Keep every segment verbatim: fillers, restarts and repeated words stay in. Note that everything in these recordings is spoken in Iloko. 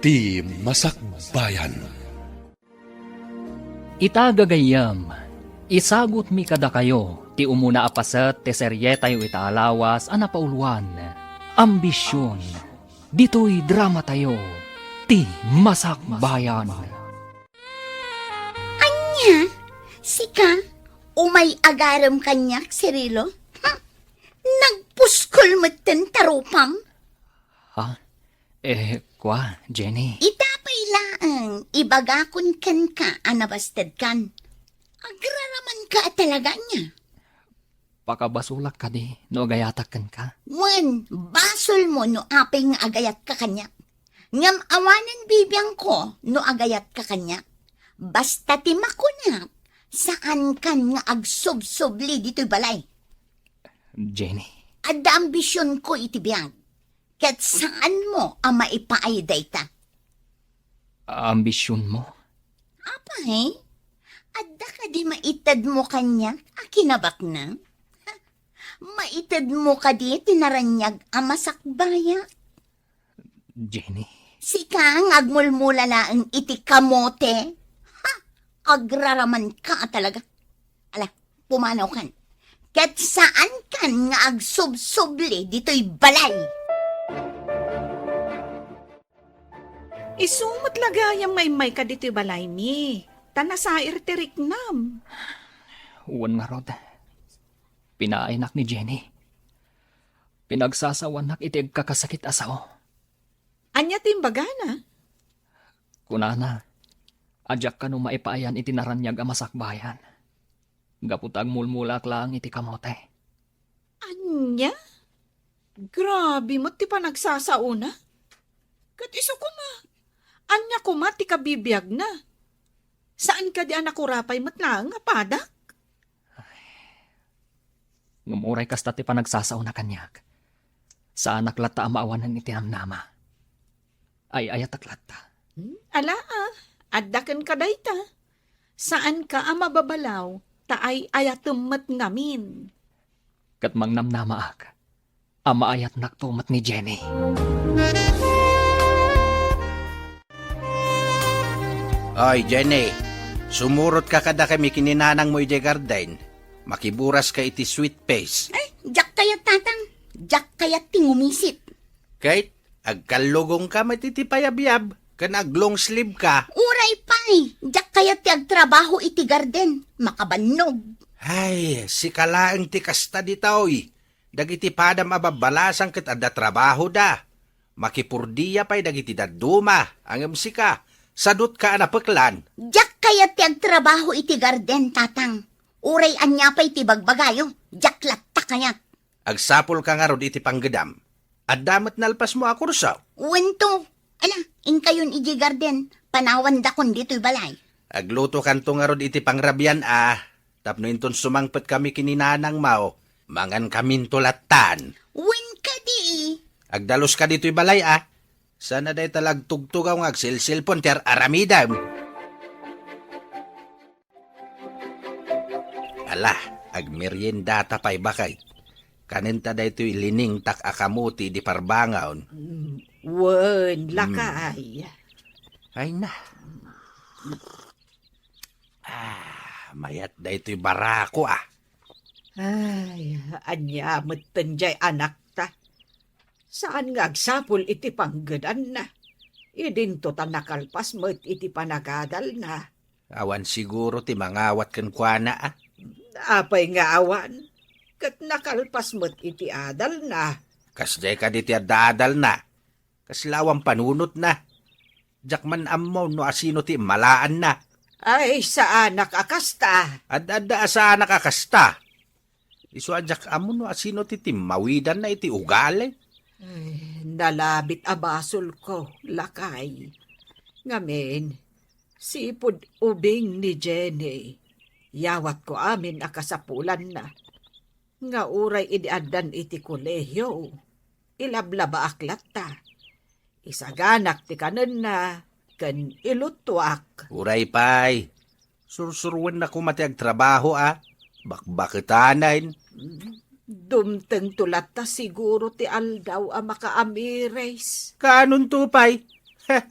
Ti Masakbayan. Ita gagayyem, isagutmi kadakayo ti umuna a paset ti serietayo ita a lawas a napauluan, Ambision. Ditoy dramatayo, Ti Masakbayan. Ania? Sika? Umay agarem kaniak, Cirilo? Hm? Nagpuskol metten ta rupam? Ha? Eh, kua, Jenny? Ita pay laeng, ibagakon kenka a nabastedkan. Agraramanka a talaga ania? Pakabasolak kadi no agayatak kenka? Wen, basolmo no apay nga agayatka kaniak. Ngem awanen bibiangko no agayatka kaniak. Basta ti makunak, saankan nga agsubsubli ditoy balay. Jenny. Adda ambisionko iti biag, ket saanmo a maipaay dayta. Ambisionmo? Apay, adda kadi maitedmo kaniak a kinabaknang? Maitedmo kadi ti naraniag a masakbayak? Jenny. Sika nga agmulmula laeng iti kamote? Ha? Agraramanka a talaga. Ala, pumanawkan. Ket saankan nga agsubsubli ditoy balay. Isu met la gayam nga immayka ditoy balaymi, ta nasair ti riknam. Wen ngarud, pinaaynak ni Jenny. Pinagsasawanak iti agkakasakit a sao. Ania ti imbagana? Kunana, a diak kano maipaayan iti naraniag a masakbayan. Gapu ta agmulmulaak laeng iti kamote. Ania? Grabe met ti panagsasaona. Ket isu koma, ania koma ti kabibiagna? Saan kadi a nakurapay met laeng a padak? Ngem uray kasta ti panagsasaona kaniak, saanak latta a maawanan iti namnama. Ay-ayatek latta. Hmm? Ala, a, adda kenka dayta. Saanka a mababalaw, ta ay-ayatem met ngamin. Ket mangnamnamaak a maayatnakto met ni Jenny. Ay, Jenny, sumurotka kadakami ken ni nanangmo idiay garden. Makiburaska iti sweet face. Ay, diak kayat, Tatang. Diak kayat ti ngumisit. Ket agkallugongka met iti payabyab, ken aglong sleeve ka. Uray pay, diak kayat ti agtrabaho iti garden. Makabannog. Ay, sika laeng ti kasta ditoy. Dagiti padam a babbalasang ket adda trabahoda. Makipurdia pay dagiti dadduma, ngem sika, sadutka a napeklan. Diak kayat ti agtrabaho iti garden, Tatang. Uray ania pay ti bagbagayo, diak latta kayat. Agsapulka ngarud iti panggedam. Adda met nalpasmo a kurso? Wen to. Ala, inkayon idiay garden, panawandakon ditoy balay. Aglutokanto ngarud iti pangrabian a, tapno inton sumangpetkami ken ni nanangmo, mangankaminto lattan. Wen kadi. Agdaluska ditoy balay a. Saan a dayta la agtugtugaw nga agselselpon ti ar-aramidem. Ala, agmeriendata pay, baket. Kanenta daytoy liningtak a kamote idi parbangon. Mm, wen, mm, lakay. Ay na. Ah, mayat daytoy barako, ah. Ay, ania metten jay anakta? Saan nga agsapul iti panggedanna. Idinto ta nakalpas met iti panagadalna. Awan siguro ti mangawat kenkuana, a? Apay nga awan? Ket nakalpas met iti adalna. Kasdiay kadi ti adda adalna? Kasla awan panunotna. Diak man ammo no asino ti immalaanna. Ay, saanak a kasta. Ad-adda a saanak a kasta. Isu a diak ammo no asino ti timmawidanna iti ugali. Ay, nalabit a basolko, lakay. Ngamin, sipud ubing ni Jenny, yawatko amin a kasapulanna. Nga uray idi addan iti kolehio, ilablabaak latta. Isaganak ti kanenna ken iluttuak. Uray pay, sursuruenna koma ti agtrabaho a bakbaketanen. Dumtengto latta siguro ti aldaw a makaamiris. Kaanonto pay? Heh,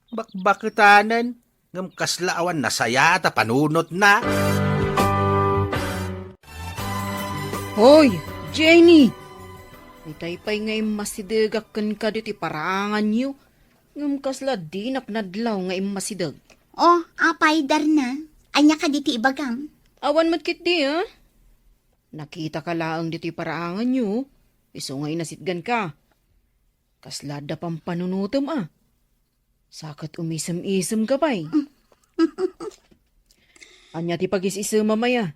Bakbaketanen, ngem kasla awan nasayaat a panunotna. Hoy, Jenny! Itay pay nga immasidegak kenka ditoy paraanganyo, ngem kasla dinak nadlaw nga immasideg. Oh, apay, Darna? Ania kadi ti ibagam? Awan met ketdi, a? Nakitaka laeng ditoy paraanganyo, isu nga inasitganka. Kasla adda pampanunotem, a? Sa ket umisem-isemka pay. Ania ti pagis-isemam aya?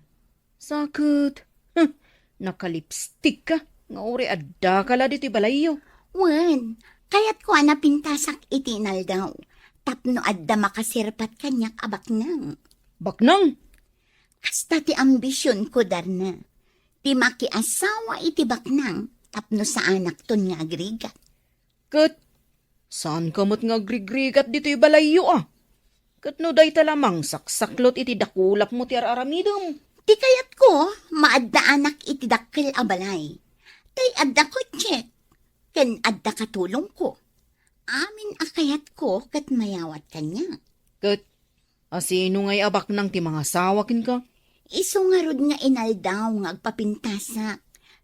Sa ket, huh, nakalipstikka nga uray addaka la ditoy balayyo. Wen, kayatko a napintasak iti inaldaw tapno adda makasirpat kaniak a baknang. Baknang? Kasta ti ambisionko, Darna. Ti makiasawa iti baknang tapno saanakton nga agrigat. Ket saanka met nga agrigrigat ditoy balayyo, a? Ket no dayta la mangsaksaklot iti dakulapmo ti ar-aramidem. Ti kayatko, maaddaanak iti dakkel a balay. Tay adda kotsek, ken adda katulongko. Amin a kayatko ket mayawat kaniak. Ket asino ngay a baknang ti mangasawa kenka? Isu ngarud nga inaldaw nga agpapintasak.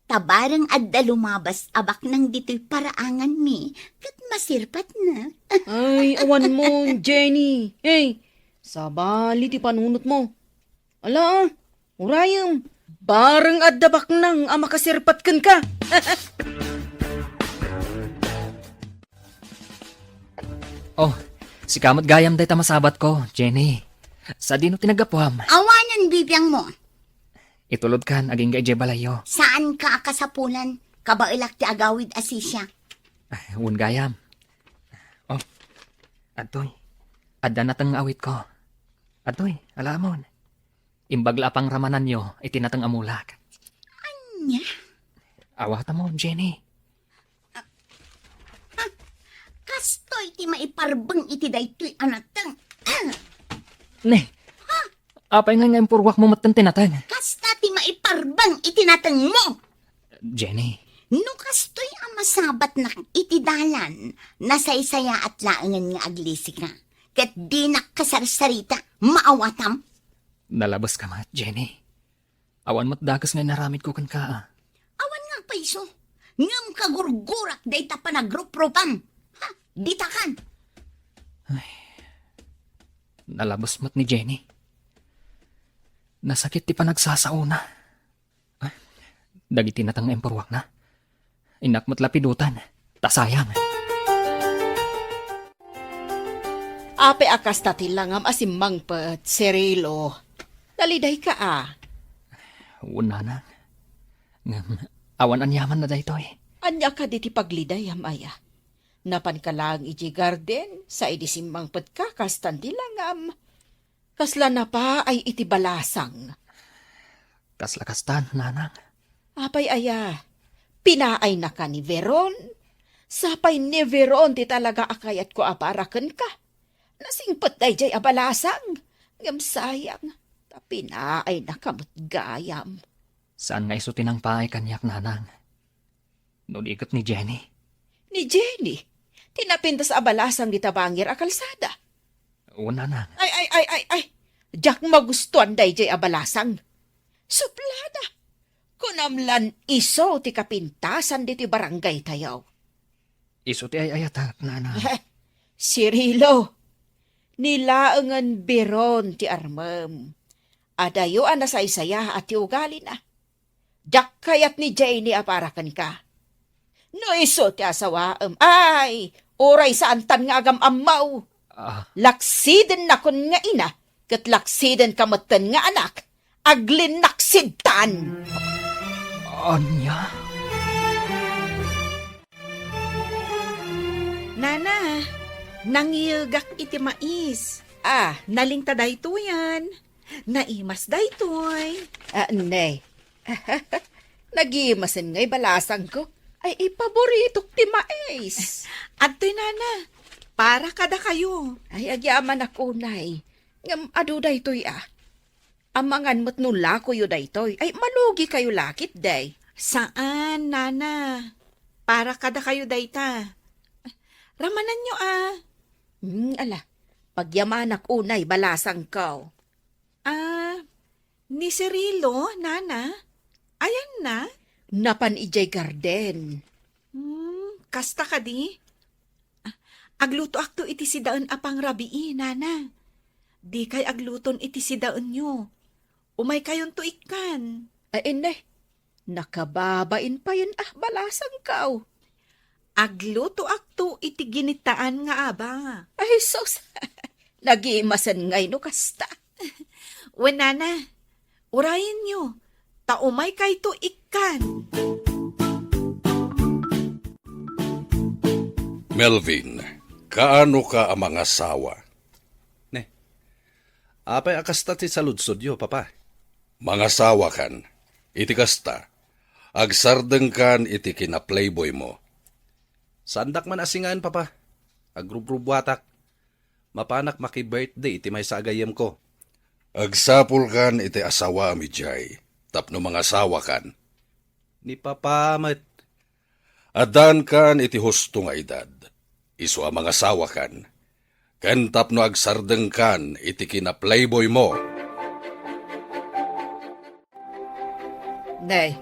Ta bareng adda lumabas a baknang ditoy paraanganmi, ket masirpatna. Ay, awan mo, Jenny. Hey, sabali ti panunotmo. Ala, urayem. Bareng adda baknang a makasirpat kenka. Oh, sika met gayam dayta masabatko, Jenny. Sadino ti naggapuam? Awanen bibiangmo. Itulodkan agingga idiay balayyo. Saanka a kasapulan, kabaelak ti agawid a sisiak. Ay, wen gayam. Oh, adtoy. Adda nateng nga awitko. Adtoy, alaamon. Imbag la a pangramananyo iti nateng a mulak. Ania? Awatam mo, Jenny. Ha? Kastoy ti maiparbeng iti daytoy a nateng. Ah! Ne, apay nga nga impurwak mo metten ti nateng? Kasta ti maiparbeng iti natengmo. Jenny. No kastoy a masabatnak iti dalan, nasaysayaat laengen nga aglisika. Ket dinak kasarsarita, maawatam. Nalabeska met, Jenny. Awan met dakes nga inaramidko kenka, a. Awan nga payso, ngem kagurgurak dayta panagrupropam. Ha, ditakan. Ay, nalabes met ni Jenny. Nasakit ti panagsasaona. Ah, dagiti nateng nga impurwakna. Innak met la pidutan, ta sayang. Apay a kasta ti langam a simmangpet, Cirilo? Nalidayka a? Wen, nanang. Ngem, awan aniamanna daytoy. Ania kadi ti paglidayam aya? Napanka laeng idiay garden, sa idi simmangpetka, kastan ti langam. Kasla napaay iti balasang. Kasla kastan, nanang. Apay aya, pinaaynaka ni Veron? Sapay ni Veron ti talaga a kayatko a para kenka. Nasingpet daydiay a balasang. Ngem sayang, ta pinaaynaka met gayam. Saan nga isu ti nangpaay kaniak, nanang. No di ket ni Jenny. Ni Jenny? Ti napintas a balasang dita bangir a kalsada? Wen, nanang. Ay, ay, ay, ay, ay! Diak magustuan daydiay a balasang. Sublada! Kunam lan isu ti kapintasan ditoy barangaytayo. Isu ti ay-ayatek, nanang. Cirilo, ni laengen Veron ti armem. Adayo a nasaysayaat ti ugalina. Diak kayat ni Jenny a para kenka. No isu ti asawaem, ay, uray saantan nga agam-ammo. Ah. Laksidennakon nga ina, ket laksidenka metten nga anak, aglinnaksidtan. Ania? Nana, nangiyegak iti mais. Ah. Nalingta daytoyen. Naimas daytoy. Ah, ne. Nagimasen ngay balasangko. Ay, ipaboritok ti mais. Adtoy, nana. Para kadakayo. Ay, agyamanak unay. Ngem adu daytoy, a. Amangan met no lakoyo daytoy. Ay, malugikayo la ketdi. Saan, nana. Para kadakayo dayta. Ramananyo, a. Hmm, ala, pagyamanak unay balasangko. Ah, ni Cirilo, nana? Ayanna? Napan idiay garden. Hmm, kasta kadi? Ah, aglutoakto iti sidaen a pangrabii, nana. Dikay agluton iti sidaenyo. Umaykayonto ikkan. Ay, inne, nakababain payen a balasangko. Aglutoakto iti ginitaan nga aba. Ay, sus! Nagimasen ngay no kasta. Wen, nana, urayenyo, ta umaykayto ikkan. Melvin, kaano ka a mangasawa? Ne, apay a kasta ti saludsodyo, Papa? Mangasawakan. Iti kasta, agsardengkan iti kina-playboymo. Saandak man a singaen, Papa. Agrubrubuatak. Mapanak maki-birthday iti maysa a gayyemko. Agsapulkan iti asawaem idiay tapno mangasawakan. Ni Papa met. Addankan iti husto nga edad, isu a mangasawakan, ken tapno agsardengkan iti kina-playboymo. Nay,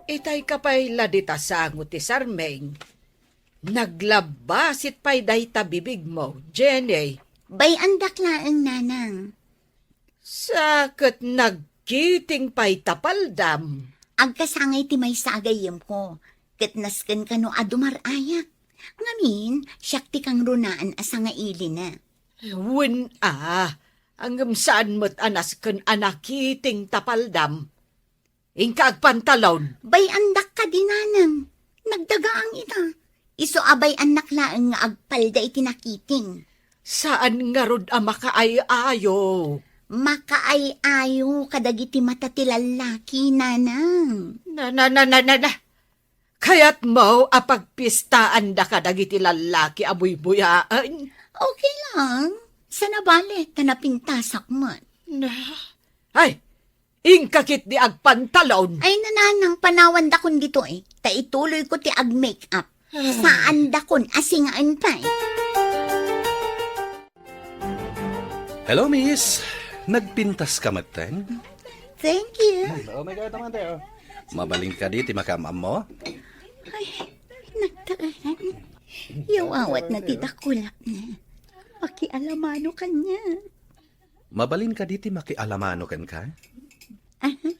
itay ka pay la dita sango ti sarming. Naglabbasit pay dayta bibigmo, Jenny. Bay-andak laeng, nanang. Sa ket nagkiting pay ta paldam. Agkasangay ti maysa a gayyemko, ket nasken kano a dumar-ayak. Ngamin, siak ti kangrunaan a sangailina. Wen a, ngem saan met a nasken a nakiting ta paldam. Inka agpantalon. Bay-andak kadi, nanang. Nagdagaang ita. Isu a bay-annak laeng nga agpalda iti nakiting. Saan ngarud a makaay-ayo? Makaay-ayo kadagiti mata ti lallaki, nanang. Na, na, na, na, na, na. Kayatmo a pagpistaanda kadagiti lallaki a buybuyaen? Okay lang. Saan a bale, ta napintasak met. Na, ay, inka ketdi agpantalon. Ay, nanang, panawandakon ditoy, ta ituloyko ti ag-makeup. Ah. Saandakon a singaen pay. Hello, miss. Nagpintas ka metten? Thank you. Oh my God, naman tayo. Mabalin kadi ti makaam-ammo? Ay, nagtaeran. Yaw awat na ti dakulap na. Makialamano kanya. Mabalin kadi ti makialamano kenka? Aha.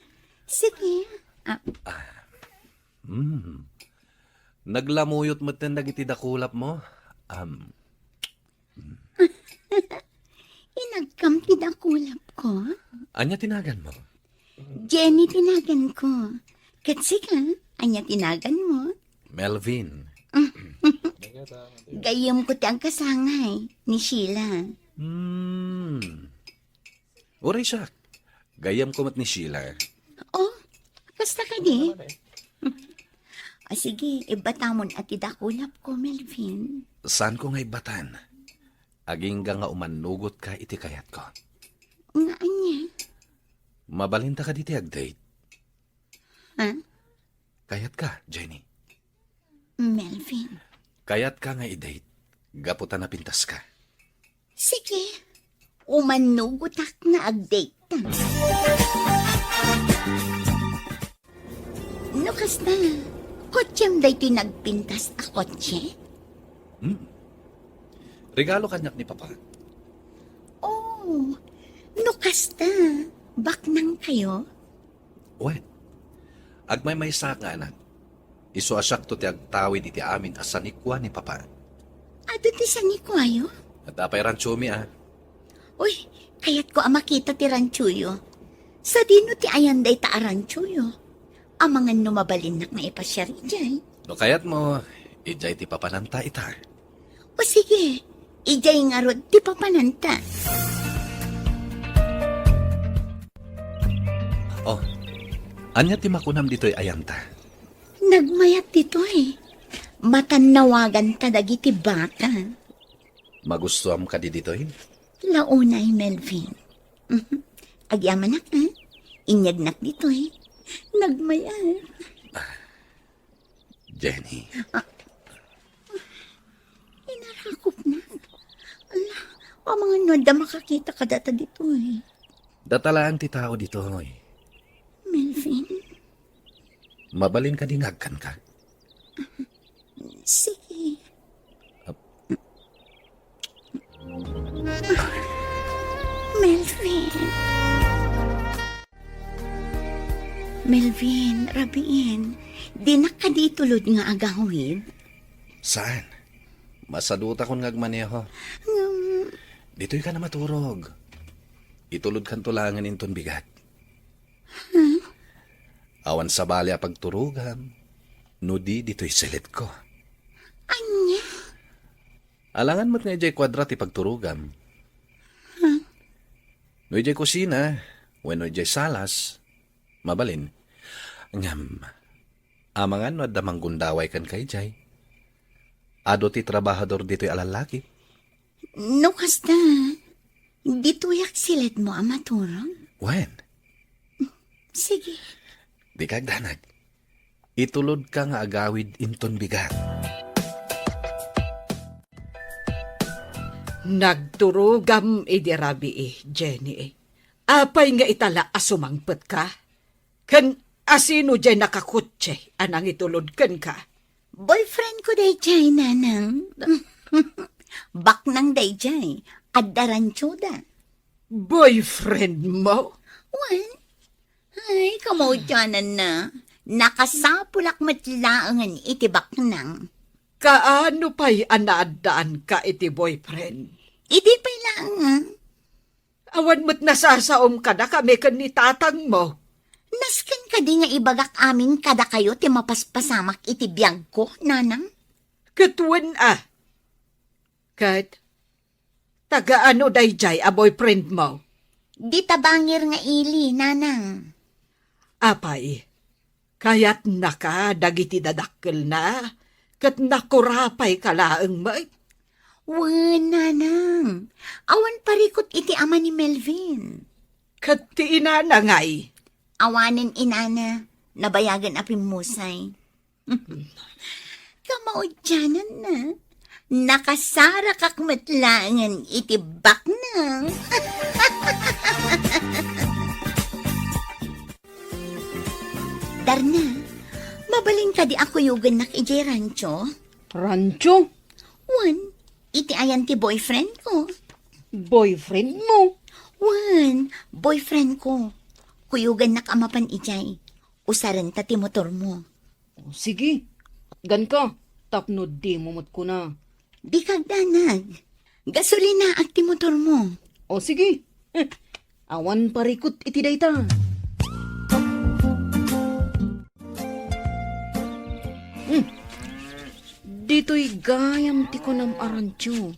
Sige. Ah. Ah. Hmm. Naglamuyot metten dagiti dakulapmo. Um, Inagkam ti dakulapko? Ania ti naganmo? Jenny ti naganko. Ket sika, ania ti naganmo? Melvin. Gayyemko ti agkasangay ni Sheila. Hmm. Uray siak. Gayyemko met ni Sheila. Oh, kasta kadi? O sige, ibbatamon a ti dakulapko, Melvin. Saanko nga ibbatan? Agingga nga umannugotka iti kayatko. Nga ania? Mabalinta kadi ti ag-date? Ha? Kayatka, Jenny? Melvin. Kayatka nga i-date, gapu ta napintaska. Sige, umannugotak nga ag-date ta. No kasta, kotsem daytoy nagpintas a kotse? Hmm. Regalo kaniak ni Papa. Oh, no kasta, baknang kayo? Wen, agmaymaysaak nga anak. Isu a siakto ti agtawid iti amin a sanikua ni Papa. Adu ti sanikuayo? Adda pay rantsiomi a. Uy, kayatko a makita ti rantsioyo. Sadino ti ayan dayta a rantsioyo? Amangan no mabalinnak nga ipasiar idiay. No kayatmo, idiay ti papananta ita. O sige, idiay ngarud ti papananta. Oh, ania ti makunam ditoy ayanta? Nagmayat ditoy. Matannawaganta dagiti baka. Magustuam kadi ditoy? Launay, Melvin. Mhm. Agyamanak, ha? Inyegnak ditoy. Nagmayat. Jenny. Ah. Inarakopna. Amangan no adda makakita kadata ditoy. Data laeng ti tao ditoy. Melvin? Mabalin kadi nga agkanka? Sige. Ap- Melvin. Melvin, rabiin, dinak kadi itulod nga agawid? Saan? Masadutakon nga agmaneho. Ngem, ditoy ka na maturog. Itulodkanto laengen inton bigat. Huh? Awan sabali a pagturogam, no di ditoy silitko. Ania? Alangan met nga idiay kuadra ti pagturogam. Huh? No idiay kusina, wenno idiay salas, mabalin. Ngem, amangan no adda manggundaway kenka idiay. Adu ti trabahador ditoy a lallaki. No kasta, ditoyak silitmo a maturog? Wen. Sige. Dika agdanag. Itulodka nga agawid inton bigat. Nagturogam idi rabii, Jenny. Apay nga itala a sumangpetka? Ken asino diay nakakotse a nangitulod kenka? Boyfriend ko daydiay, Nanang. Baknang daydiay. Adda ranchoda. Boyfriend mo? Wen? Ay, kamaudiananna. Nakasapulak met laengen iti baknang. Kaano pay a naaddaanka iti boyfriend? Idi pay laeng, ah. Awan met nasasaom kadakami ken ni tatangmo. Nasken kadi nga ibagak amin kadakayo ti mapaspasamak iti biagko, Nanang? Ket wen a. Ket taga ano daydiay a boyfriend mo? Di tabangir nga ili, Nanang. Apay, kayatnaka dagiti dadakkelna, ket nakurapayka laeng met? Wen, Nanang. Awan parikut iti ama ni Melvin. Ket ti inana ngay? Awanen inana, nabayagen a pimmusay. Kamaudiananna, nakasarakak met laengen iti baknang. Darna, mabalin kadi a kuyogennak idiay rancho? Rancho? Wen, iti ayan ti boyfriend ko. Boyfriend mo? Wen, boyfriend ko. Kuyogennak a mapan idiay. Usarenta ti motor mo. O, sige. Ganka, tapno dimo met kuna. Dika agdanag. Gasolinaak ti motor mo. O, sige. Eh, awan parikut iti dayta. Hmm. Ditoy gayam ti kunam a rancho.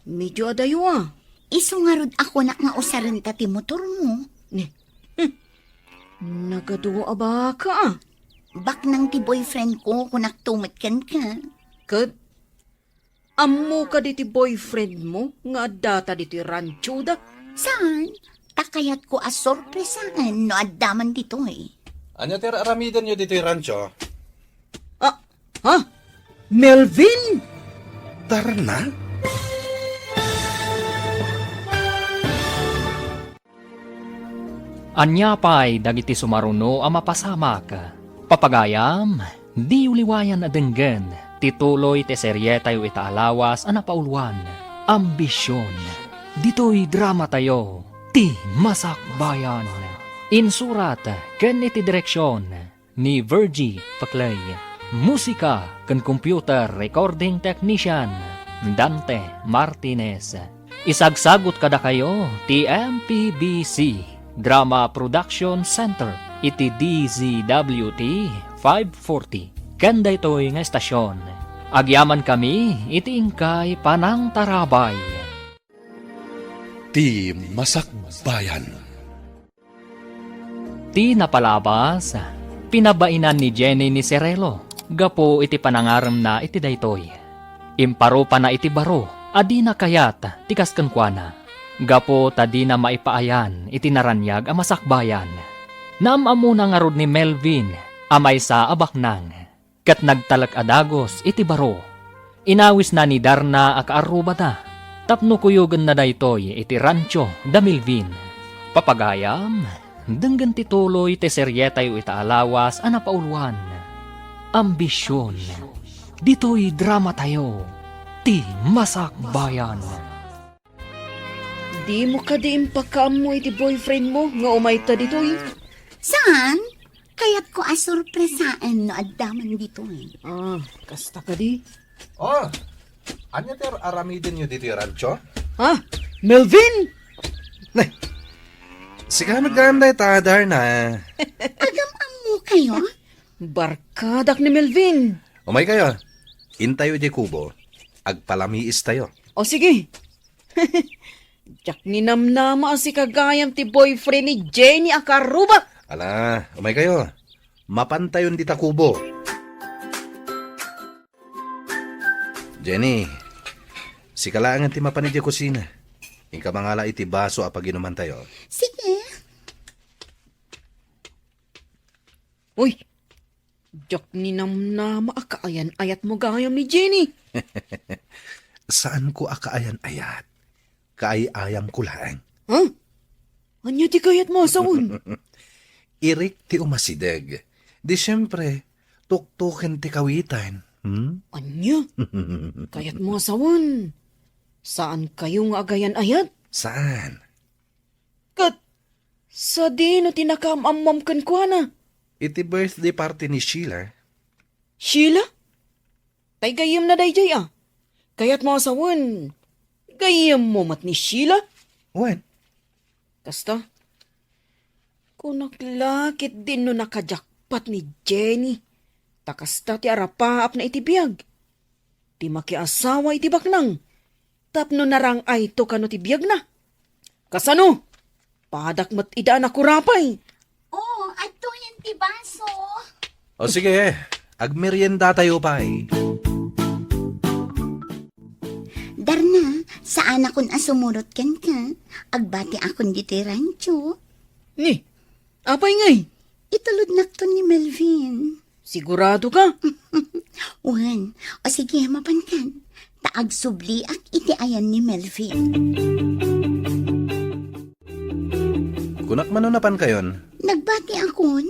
Medyo adayo, a. Isu ngarud a kunak nga usarenta ti motor mo. Ni. Hmm. Nagadu a baka, a. Baknang ti boyfriend ko, kunakto met kenka. Ket, ammo kadi ti boyfriend mo nga addata ditoy ranchoda? Saan? Ta kayatko a sorpresaen no adda man ditoy. Ania ti ar-aramidenyo ditoy rancho? Ah, ha? Melvin? Darna? Ania pay dagiti sumaruno a mapasamak? Papagayam, diyo liwayan a denggen ti tuloy ti serietayo ita a lawas a napauluan, Ambision. Ditoy dramatayo, Ti Masakbayan. Insurat ken iti direksion ni Virgie Paclay. Musika ken computer recording technician, Dante Martinez. Isagsagut kadakayo ti M P B C Drama Production Center iti D Z W T five forty. Ken daytoy nga estasion, agyamankami iti inkay panangtarabay. Ti Masakbayan. Ti napalabas, pinabainan ni Jenny ni Cirelo gapu iti panangaremna iti daytoy. Imparupana iti baro a dina kayat ti kas kenkuana, gapu ta dina maipaayan iti naraniag a masakbayan. Naam-ammona ngarud ni Melvin a maysa a baknang. Ket nagtalek a dagus iti baro. Inawisna ni Darna a kaarrubada. Tapno kuyogenna daytoy iti rancho da Melvin. Papagayam, denggen ti tuloy ti serietayo ita a lawas a napauluan, Ambision. Ditoy dramatayo, ti Masakbayan. Dimo kadi impakaammo iti boyfriend mo nga umayta ditoy? Saan? Kayatko a sorpresaen no adda man ditoy. Ah, kasta kadi? Oh, ania ti ar-, aramidenyo ditoy rancho? Ha? Melvin? Nay, sika met gayam dayta, Darna. Agam-ammo kayo? Barkadak ni Melvin. Umay kayo. Intayo diay kubo. Agpalamiis tayo. O sige. Diak ninamnama a sika gayam ti boyfriend ni Jenny a karubak. Ala, umay kayo. Mapantayon dita kubo. Jenny, sika laengen ti mapan idiay kusina. Inka mangala iti baso a paginumantayo. Sige. Uy, diak ninamnama a kaayan-ayatmo gayam ni Jenny. Saanko a kaayan-ayat. Kaay-ayamko laeng. Ha? Ania ti kayatmo a sawen? Irik ti umasideg. Di siempre, tuktuken ti kawitan. Hmm? Ania? Kayatmo a sawen? Saan kayo nga agayan-ayat? Saan? Ket sadino ti nakaam-ammoam kenkuana? Iti birthday party ni Sheila. Sheila? Tay gayyemna daydiay a. Kayatmo a sawen, gayyemmo met ni Sheila? Wen. Kasta? Kunak la ketdin no nakajakpat ni Jenny. Ta kasta ti arapaapna iti biag. Ti makiasawa iti baknang. Tapno narang-ayto kano ti biagna. Kasano? Padak met ida a nakurapay. Oo, adtoyen ti baso. O sige, agmeriendatayo pay. Darna, saanakon a sumurot kenka. Agbatiakon ditoy rancho. Ni, apay ngay? Itulodnakton ni Melvin. Sigurado ka? Wen, o sige, mapankan. Ta agsubliak iti ayan ni Melvin. Kunak mano napankayon? Nagbatiakon,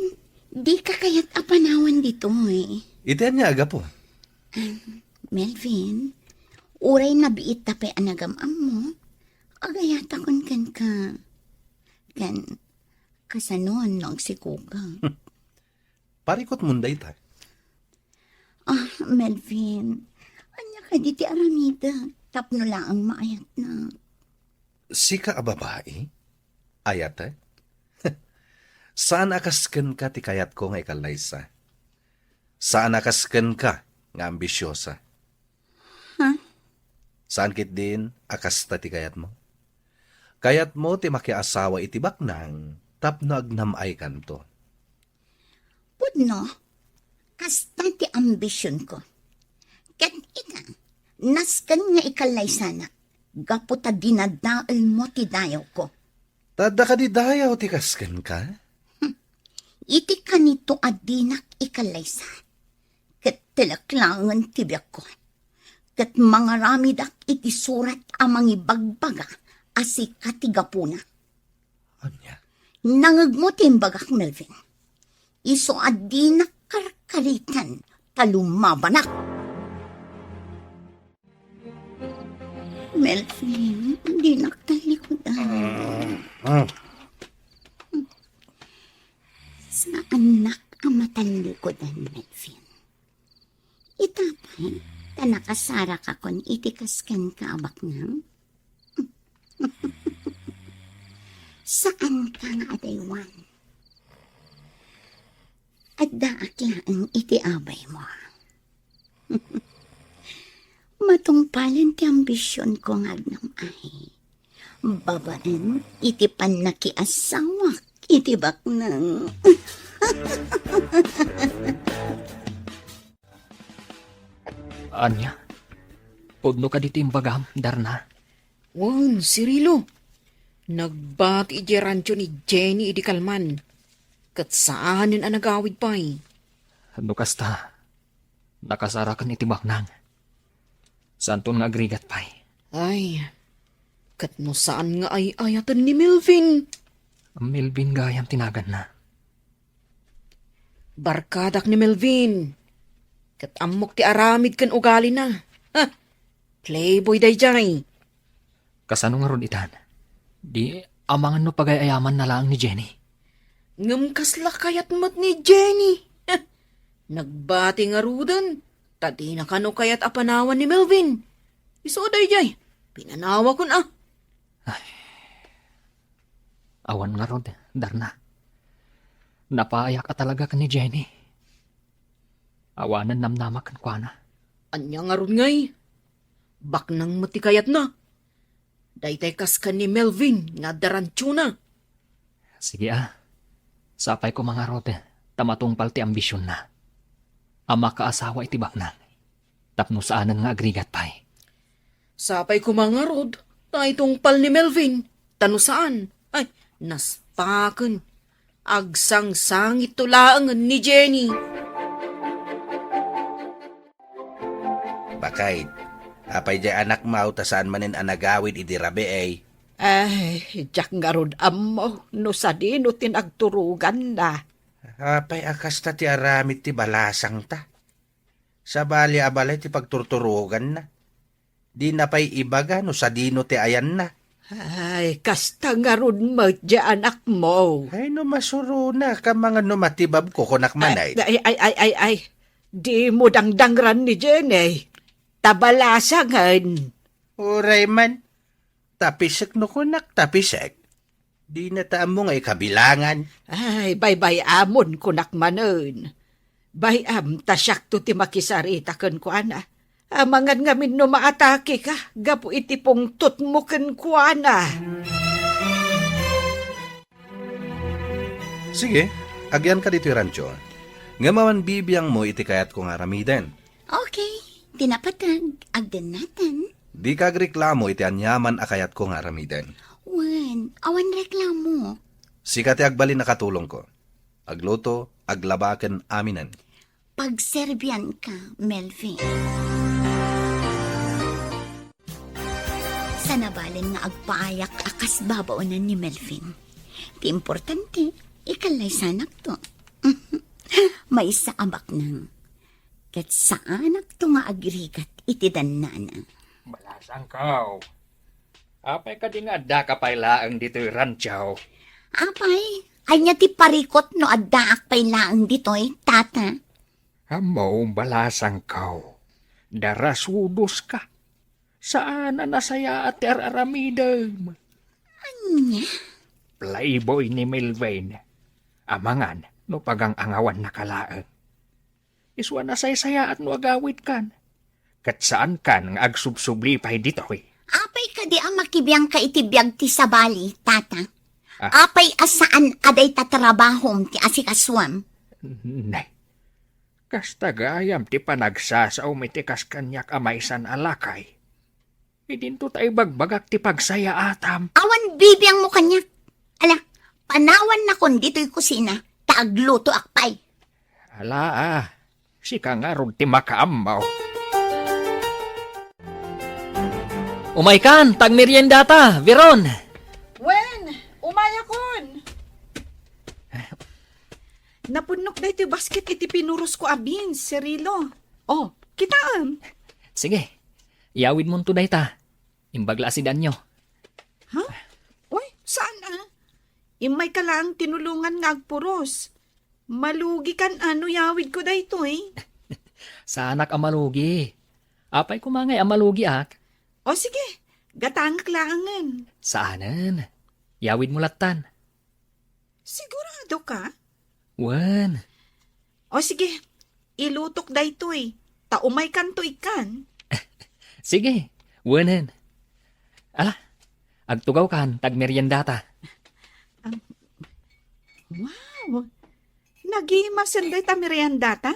dika kayat a panawan ditoy. Iti ania a gapu? Ah, Melvin, uray nabiit ta pay a nagam-ammo, agayatakon kenka. Ken, kasanon no agsikoka? Parikutmon dayta. Ah, Melvin, ania kadi ti aramidek tapno laeng maayatna? Sika a babai? Ayatek? Saan a kas kenka ti kayatko nga ikallaysa. Saan a kas kenka nga ambisiosa. Ha? Saan ketdin a kasta ti kayatmo? Kayatmo ti makiasawa iti baknang tapno agnam-aykanto. Pudno, kasta ti ambisionko. Ket ita, nasken nga ikallaysanak gapu ta dinadaelmo ti dayawko. Ta adda kadi dayaw ti kas kenka? Hmm. Iti kanito a dinak ikallaysa, ket telek laengen ti biagko. Ket mangaramidak iti surat a mangibagbaga a sika ti gapuna. Ania? Nangegmo ti imbagak, Melvin. Isu a dinak karkariten ta lumabanak. Melvin, dinak tallikudan. Saannak a matallikudan, Melvin. Ita pay, ta nakasarakakon iti kas kenka a baknang. Saanka nga adaywan. Addaak laeng iti abaymo. Matungpalen ti ambisionko nga agnam-ay. Babaen iti pannakiasawak iti baknang. Ania? Pudno kadi ti imbagam, Darna? Wen, Cirilo. Nagbati idiay rancho ni Jenny idi kalman. Ket saanen a nagawid pay. No kasta, nakasaraken iti baknang. Saanton nga agrigat pay. Ay, Ket no saan nga ay-ayaten ni Melvin? Melvin gayam ti naganna. Barkadak ni Melvin. Ket ammok ti aramid ken ugalina. Ha! Playboy daydiay. Kasano ngarud itan? Di amangan no pagay-ayamanna laeng ni Jenny. Ngem kasla kayat met ni Jenny. Nagbati ngaruden, ta dina kano kayat a panawan ni Melvin. Isu daydiay, pinanawakon a. Ay. Awan ngarud, Darna. Napaayak a talaga ken ni Jenny. Awanen namnamak kenkuana. Ania ngarud ngay? Baknang met ti kayatna. Daytay kas ken ni Melvin nga adda rantiona. Sige a. Sapay koma ngarud, ta matungpal ti ambisionna. A makaasawa iti baknang. Tapno saanen nga agrigat pay. Sapay koma ngarud, ta itungpal ni Melvin, ta no saan, ay, naspaken. Agsangsangitto laengen ni Jenny. Bakay, apay diay anakmo ta saan manen a nagawid idi rabii? Ay, diak ngarud ammo no sadino ti nagturoganna. Apay a kasta ti aramid ti balasangta? Sabali a balay ti pagturturoganna. Dina pay ibaga no sadino ti ayanna. Ay, kasta ngarud met diay anakmo. Ay, no masurona, kamangan no matibabko, kunak man ay. Ay, ay, ay, ay, ay. Dimo dangdangran ni Jenny. Ta balasangen. Uray man. Tapisek no kunak, tapisek. Dina ta ammo nga ikabilangan. Ay, baybay-amon kunak manen. Bay-am ta siakto ti makisarita kenkuana. Amangan ngamin no maatakeka gapu iti pungtotmo kenkuana. Sige, agyanka ditoy rancho. Ngem awan bibiangmo iti kayatko nga aramiden. Okay, ti napateg, agdennatan. Dika agreklamo iti aniaman a kayatko nga aramiden. Wen, awan reklamo. Sika ti agbalin a katulongko. Agluto, aglaba ken aminen. Pagserbianka, Melvin. Sanabalen nga agpaayak a kas babaonan ni Melvin. Ti importante, ikallaysanakto. Maysa a baknang. Ket saanakto nga agrigat iti dannana. Balasangko. Apay kadi nga addaka pay laeng ditoy rancho? Apay, ania ti parikut no addaak pay laeng ditoy, tata? Ammo, balasangko. Darasudoska. Saan a nasayaat ti ar-aramidem. Ania? Playboy ni Melvin. Amangan no pagang-angawannaka laeng. Isu a nasaysayaat no agawidkan. Ket saankan nga agsubsubli pay ditoy. Apay kadi a makibiangka iti biag ti sabali, tata? Ah. Apay a saan a dayta trabahom ti asikasuam? Nay, kasta gayam ti panagsasaom iti kas kaniak a maysan a lakay. Idinto ta ibagbagak ti pagsayaatam. Awan bibiangmo kaniak. Ala, panawannakon ditoy kusina, ta aglutoak pay. Ala, ah, sika ngarud ti makaammo. Umaykan, ta agmeriendata, Veron. Wen, umayakon. Napunnok daytoy basket iti pinurosko a beans, Cirilo. Oh, kitaem. Sige, iyawidmonto dayta. Imbag la a sidanyo. Ha? Uy, saan a? Immayka laeng tinulongan nga agpuros. Malugikan a no iyawidko daytoy? Saanak a malugi. Apay koma ngay a malugiak? O sige, gatangek laengen. Saanen. Iyawidmo lattan. Sigurado ka? Wen. O sige, ilutok daytoy, ta umaykanto ikkan. Sige, wenen. Ala, agtugawkan, ta agmeriendata. Am, wow! Nagimasen dayta meriendata?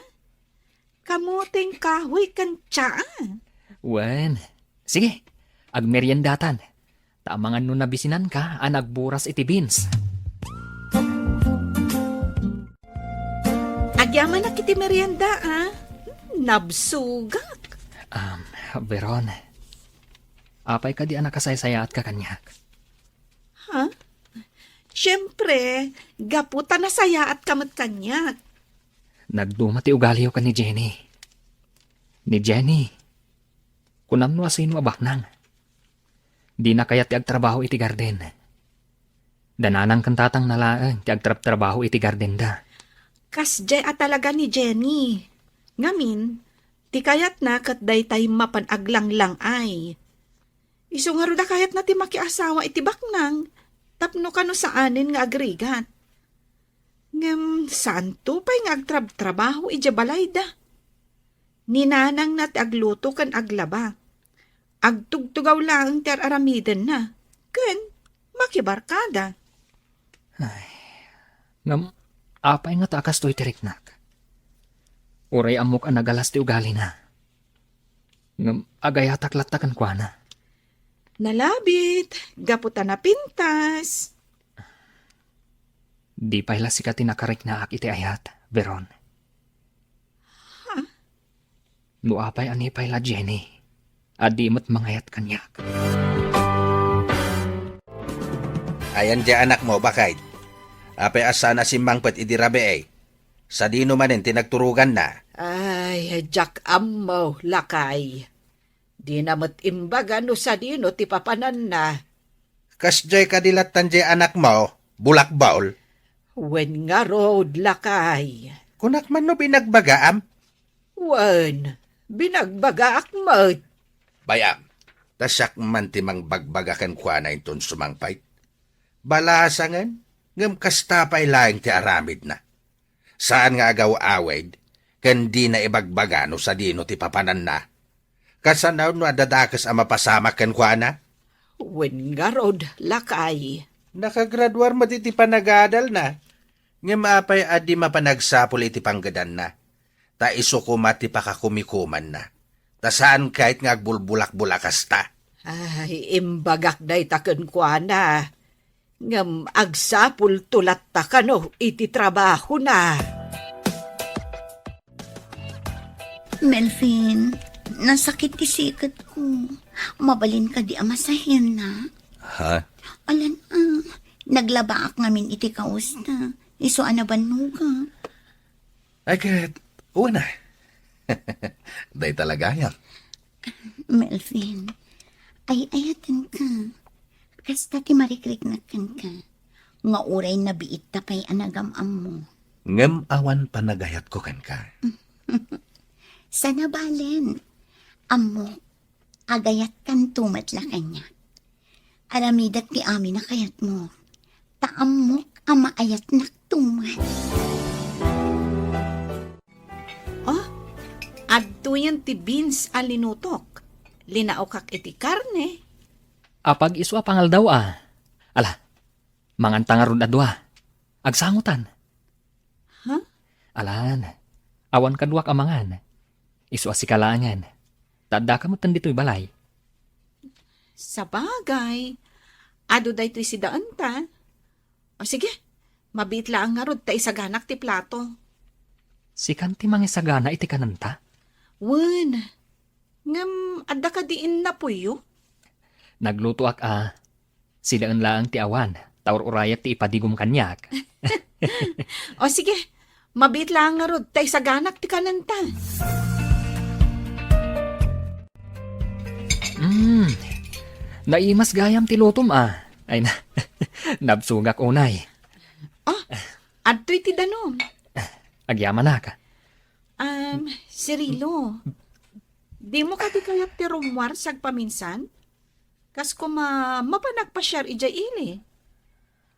Kamoteng kahoy ken tsaa. Wen. Sige, agmeriendatan. Ta amangan no nabisinanka a nagburas iti beans. Agyamanak iti merienda, a. Nabsogak. Um, Veron, Apay kadi a nakasaysayaatka kaniak? Ha? Siempre, gapu ta nasayaatka met kaniak. Nagduma ti ugaliyo ken ni Jenny. Ni Jenny, kunam no asino a baknang. Dina kayat ti agtrabaho iti garden. Da nanang ken tatangna laeng ti agtrabtrabaho iti gardenda. Kasdiay a talaga ni Jenny. Ngamin, ti kayatna ket daytay mapan aglanglang-ay. Isu ngarud a kayatna ti makiasawa iti baknang tapno kano saanen nga agrigat. Ngem saanto pay nga agtrabtrabaho idiay balayda. Ni nanangna ti agluto ken aglaba. Agtugtugaw laeng ti ar-aramidenna ken makibarkada. Ay, ngem apay ngata a kastoy ti riknak? Uray ammok a nagalas ti ugalina. Ngem agayatak latta kenkuana. Nalabit, gapu ta napintas. Di pay la sika ti nakariknaak iti ayat, Veron. Ha? No apay a ni pay la Jenny, a di met mangayat kaniak. Ayan diay anakmo, baket? Apay a saan a simmangpet idi rabii? Sadino manen ti nagturoganna? Ay, diak ammo, lakay. Dina met imbaga no sadino ti papananna. Kasdiay kadi lattan diay anakmo, bulakbol? Wen ngarud, lakay. Kunak man no binagbagaam? Wen, binagbagaak met. Bay-am, ta siak man ti mangbagbaga kenkuana inton sumangpet. Balasangen, ngem kasta pay laeng ti aramidna. Saan nga agaw-awid, ken dina ibagbaga no sadino ti papananna. Kasano no adda dakes a mapasamak kenkuana? Wen ngarud, lakay. Nakagraduar met iti panagadalna. Ngem apay a di mapan agsapul iti panggedanna? Ta isu koma ti pakakumikumanna. Ta saan ket nga agbulbulakbol a kasta. Ay, imbagak dayta kenkuana. Ngem agsapulto latta kano iti trabahona. Melvin, nasakit ti siketko. Mabalin kadi a masaherna? Ha? Alan, ah, naglabaak ngamin iti kawesna. Isu a nabannogak. Ay, ket, una. Dayta la gayam. Melvin, ay-ayatenka. Kasta ti marikriknak kenka. Nga uray nabiitta pay a nagam-ammo. Ngem awan panagayatko kenka. Sana balen. Ammok, agayatkanto met la kaniak. Aramidek ti amin a kayatmo. Ta ammok a maayatnakto met. Oh, adtoyen ti beans a linutok. Linaokak iti karne. Apag-isu a pangaldaw a. Ala, manganta ngarud a dua. Agsangotan. Ha? Alan, awan kaduak a mangan. Isu a sika laengen. Ta addaka metten ditoy balay. Sabagay, adu daytoy sidaenta. O sige, mabiit laeng ngarud ta isaganak ti plato. Sikan ti mangisagana iti kanenta? Wen, ngem adda kadi innapoyyo? Naglutoak a, sidaen laeng ti awan, ta ur-urayek ti ipadigom kaniak. O sige, mabiit laeng ngarud ta isaganak ti kanenta. Mm, naimas gayam ti lutom a. Ay na, nabsogak unay. Ah, adtoy ti danum. Agyamanak. Um, Cirilo, dimo kadi kayat ti rummuar sagpaminsan? Kas koma mapan agpasiar idiay ili?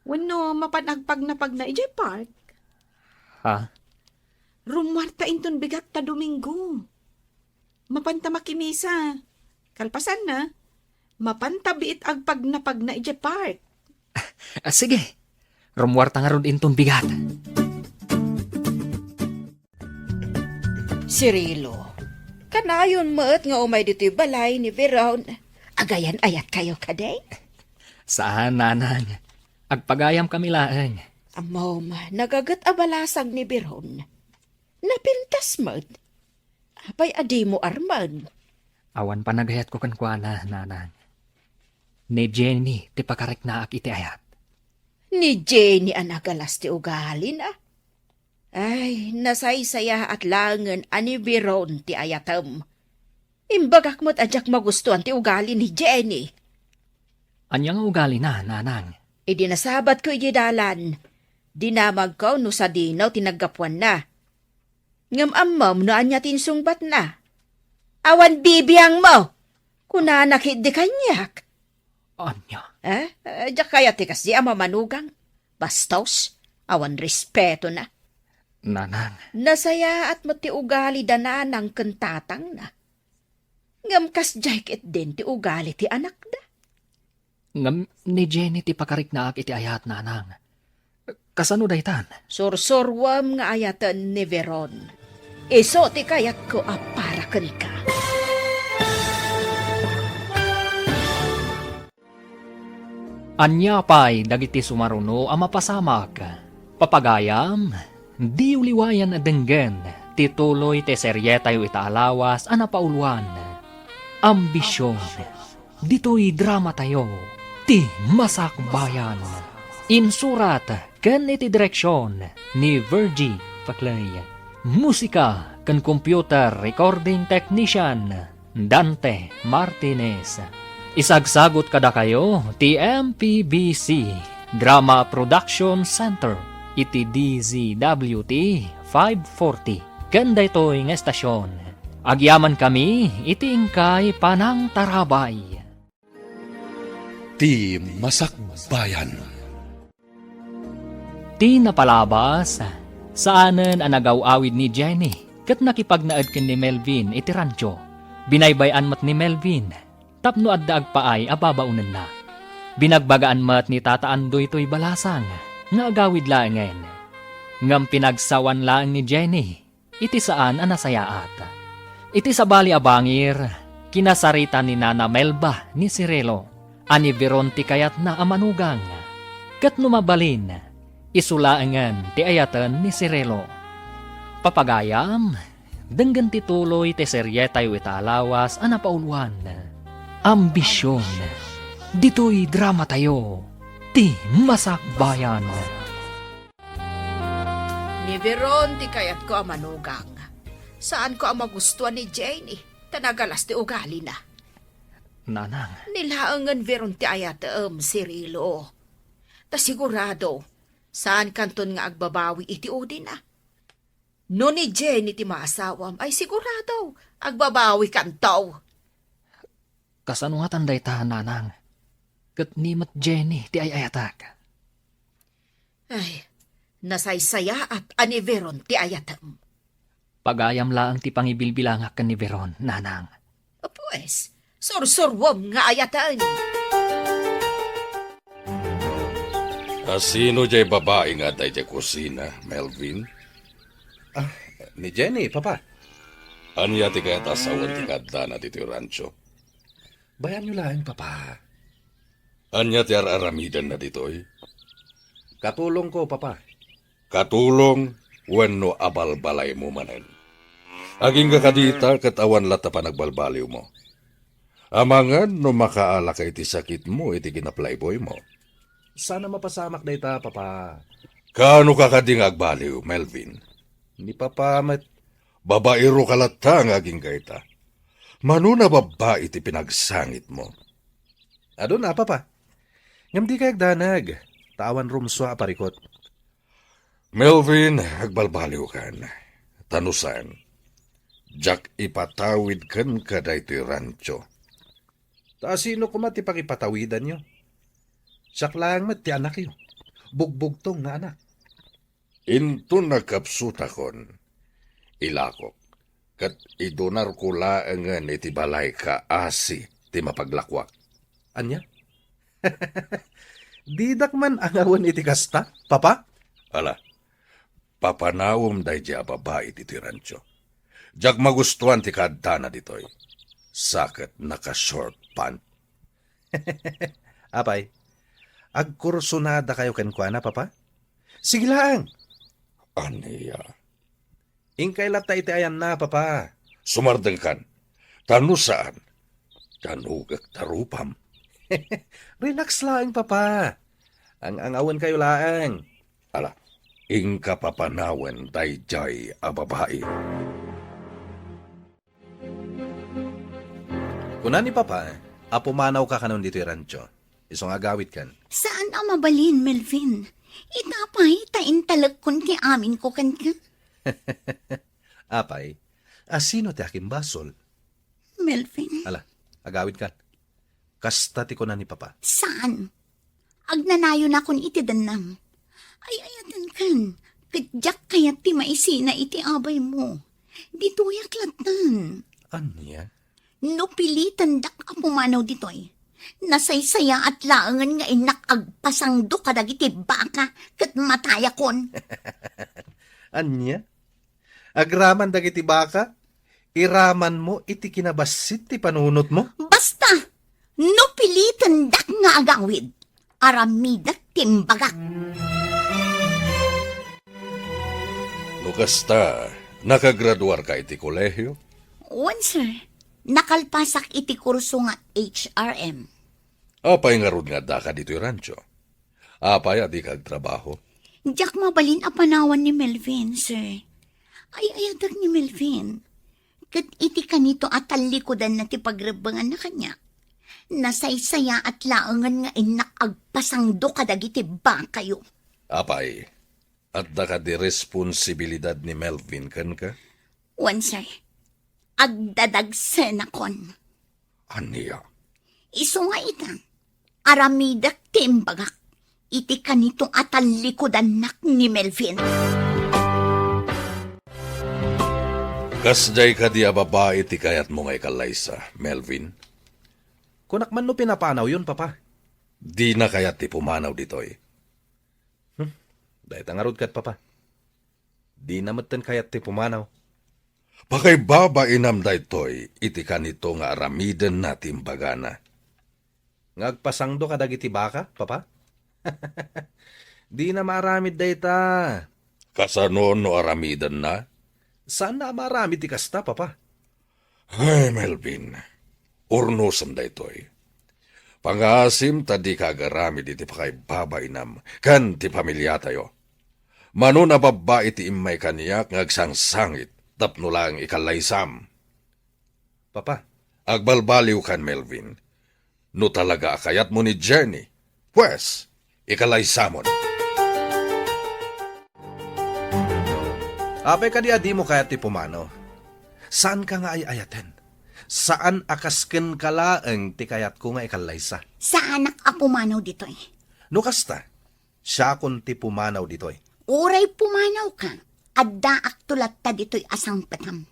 Wenno mapan agpagnapagna idiay park? Ha? Rummuarta inton bigat ta Domingo. Mapanta makimisa. Kalpasanna, mapanta biit agpagnapagna idiay park. Ah, sige. Rummuarta ngarud inton bigat. Cirilo, kanayon met nga umay ditoy balay ni Veron. Agayan-ayatkayo kadi? Saan, nanang. Agpagayamkami laeng. Ammom, nagaget a balasang ni Veron. Napintas met. Apay a dimo armen? Awan panagayatko kenkuana, nanang. Ni Jenny ti pakariknaak iti ayat. Ni Jenny a nagalas ti ugalina? Ay, nasaysayaat laengen a ni Veron ti ayatem. Imbagak met a diak magustuan ti ugali ni Jenny. Ania nga ugalina, nanang? Idi nasabatko idiay dalan, dinamagko no sadino ti naggapuanna. Ngem ammom no ania ti insungbatna? Awan bibiangmo! Kunana ketdi kaniak. Ania? Eh? Eh, diak kayat ti kasdi a mamanugang. Bastos, awan respetona. Nanang. Nasayaat met ti ugali da nanang ken tatangna. Ngem kasdiay ketdin ti ugali ti anakda. Ngem ni Jenny ti pakariknaak iti ayat, nanang. Kasano daytan? Sursuruem nga ayaten ni Veron. Isu ti kayatko a para kenka. Ania pay dagiti sumaruno a mapasamak? Papagayam, diyo liwayan a denggen ti tuloy ti serietayo ita a lawas a napauluan, Ambision. Ditoy dramatayo, Ti Masakbayan. Insurat ken iti direksion ni Virgie Paclay. Musika ken computer recording technician, Dante Martinez. Isagsagut kadakayo ti M P B C Drama Production Center iti D Z W T five forty ken daytoy nga estasyon. Agyamankami iti inkay panangtarabay. Ti Masakbayan. Ti napalabas, saanen a nagaw-awid ni Jenny ket nakipagnaed ken ni Melvin iti rancho. Binaybay-an met ni Melvin tapno adda agpaay a babaonenna. Binagbagaan met ni Tata Andoy toy balasang nga agawid laengen. Ngem pinagsawan laeng ni Jenny iti saan a nasayaat. Iti sabali a bangir, kinasarita ni Nana Melba ni Cirilo a ni Veron ti kayatna a manugang. Ket no mabalin, isu laengen ti ayaten ni Cirilo. Papagayam, denggen ti tuloy ti serietayo ita a lawas a napauluan, Ambision. Ditoy dramatayo, Ti Masakbayan. Ni Veron ti kayatko a manugang. Saanko a magustuan ni Jenny, ta nagalas ti ugalina. Nanang. Ni laengen Veron ti ayatem, Cirilo. Ta sigurado, saankanton nga agbabawi iti udina. No ni Jenny ti maasawam, ay sigurado, agbabawikanto. Kasano ngatan dayta, nanang? Ket ni met Jenny ti ay-ayatak. Ay, nasaysayaat a ni Veron ti ayatem. Pagayam laeng ti pangibilbilangak ken ni Veron, nanang. Pues, sursuruem nga ayaten. A sino jay babai nga adda idiay kusina, Melvin? Ah, ni Jenny, Papa. Ania ti kayat a sawen ti kaaddana ditoy rancho? Bayanyo laeng, Papa. Ania ti ar-aramidenna ditoy? Katulongko, Papa. Katulong wenno abalbalaymo manen? Agingga kadita ket awan latta panagbalbaliwmo. Amangan no makaalaka iti sakitmo iti kinaplayboymo. Saan a mapasamak dayta, Papa. Kaano ka kadi nga agbaliw, Melvin? Ni Papa met. Babaero ka latta nga agingga ita. Mano nababbai ti pinagsangitmo? Aduna, Papa. Ngem dikay agdanag, ta awan rumsua a parikut. Melvin, agbalbaliwkan. Ta no saan, diak ipatawid kenka daytoy rancho. Ta sino koma ti pangipatawidanyo? Siak laeng met ti anakyo. Bugbugtong nga anak. Inton nagkapsutakon, ilakok, ket idunarko laengen iti balay kaasi ti mapaglakuak. Ania? Didak man angawen iti kasta, Papa? Ala, papanawem daydi a babai ditoy rancho. Diak magustuan ti kaaddana ditoy. Sa ket naka-short pant. Apay, agkursunadakayo kenkuana, Papa? Sige laeng. Ania? Inkay latta iti ayanna, Papa. Sumardengkan. Ta no saan, danugek ta rupam. Relax laeng, Papa. Ang-angawenkayo laeng. Ala, inka papanawen daydiay a babai. Kuna ni Papa a pumanawka kanon ditoy rancho. Isu nga agawidkan. Saan a mabalin, Melvin. Ita pay ta intalekkon ti aminko kenka. Apay, asino ti akimbasol? Melvin. Ala, agawidkan. Kasta ti kuna ni Papa. Saan? Agnanayonakon iti dennam. Ay-ayatenkan, ket diak kayat ti maisina iti abaymo. Ditoyak lattan. Ania? No pilitendak a pumanaw ditoy, nasaysayaat laengen nga innak agpasangdo kadagiti baka ket matayakon. Ania? Agraman dagiti baka, iramanmo iti kinabassit ti panunotmo? Basta! No pilitendak nga agawid, aramidek ti imbagak. No kasta, nakagraduarka iti kolehio? Wen, sir. Nakalpasak iti kurso nga H R M. Apay ngarud nga addaka ditoy rancho? Apay a dika agtrabaho? Diak mabalin a panawan ni Melvin, sir. Ay-ayatek ni Melvin. Ket iti kanito a tallikudanna ti pagrebbenganna kaniak, nasaysayaat laengen nga innak agpasangdo kadagiti bakayo. Apay, adda kadi responsibilidad ni Melvin kenka? Wen, sir. Agdadagsenakon. Ania? Isu nga ita, aramidek ti imbagak iti kanito a tallikudannak ni Melvin. Kasdiay kadi a babai ti kayatmo nga ikallaysa, Melvin? Kunak man no pinapanawyon, Papa. Dina kayat ti pumanaw ditoy. Hmm, dayta ngarud ket, Papa. Dina metten kayat ti pumanaw. Pakaibabainam daytoy iti kanito nga aramidenna ti imbagana. Nga agpasangdo kadagiti baka, Papa? Dina maaramid dayta. Kasano no aramidenna? Saanna a maaramid ti kasta, Papa. Ay, Melvin, urnosem daytoy. Pangaasim ta dika agaramid iti pakaibabainam ken ti familiatayo. Mano a babbai ti immay kaniak nga agsangsangit tapno laeng ikallaysam. Papa. Agbalbaliwkan, Melvin. No talaga a kayatmo ni Jenny, pues, ikalaysamon. Apay kadi a dimo kayat ti pumanaw? Saanka nga ay-ayaten. Saan a kas kenka laeng ti kayatko nga ikallaysa. Saanak a pumanaw ditoy. No kasta, siakon ti pumanaw ditoy. Uray pumanawka, addaakto latta ditoy a sangpetam.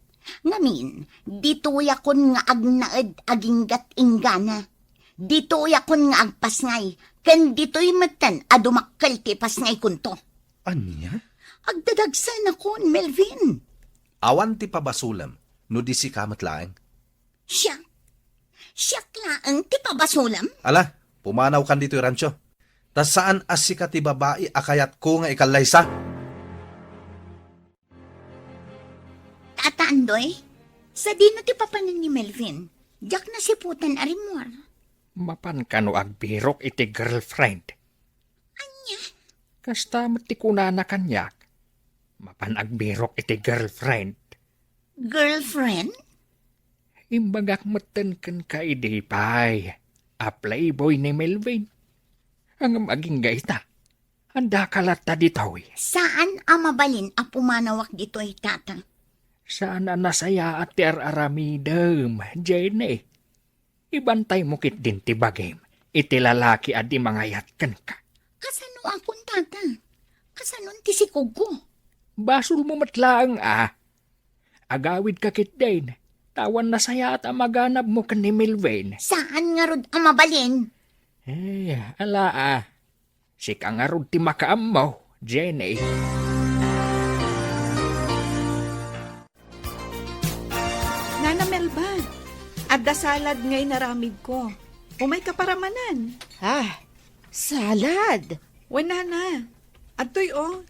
Ngamin, ditoyakon nga agnaed aginggat inggana. Ditoyakon nga agpasngay, ken ditoy metten a dumakkel ti pasngaykonto. Ania? Agdadagsenakon, Melvin. Awan ti pabasolem no di sika met laeng. Siak? Siak laeng ti pabasolem? Ala, pumanawkan ditoy rancho. Ta saan a sika ti babai a kayatko nga ikallaysa. Tata Andoy, sadino ti papanen ni Melvin? Diak nasiputan a rimmuar. Mapan kano agbirok iti girlfriend? Ania? Kasta met ti kunana kaniak. Mapan agbirok iti girlfriend. Girlfriend? Imbagak metten kenka idi pay a playboy ni Melvin. Ngem agingga ita, addaka latta ditoy. Saan a mabalin a pumanawak ditoy, Tata. Saan a nasayaat ti ar-aramidem, Jenny. Ibantaymo ketdin ti bagim iti lalaki a di mangayat kenka. Kasanoakon, Tata? Kasanon ti sikogko? Basolmo met laeng a. Agawidka ketdin, ta awan nasayaat a maganabmo ken ni Melvin. Saan ngarud a mabalin? Eh, ala a. Sika ngarud ti makaammo, Jenny. Nana Melba, adda salad nga inaramidko. Umayka paramanan. Ah, salad? Wen, Nana. Adtoy, o.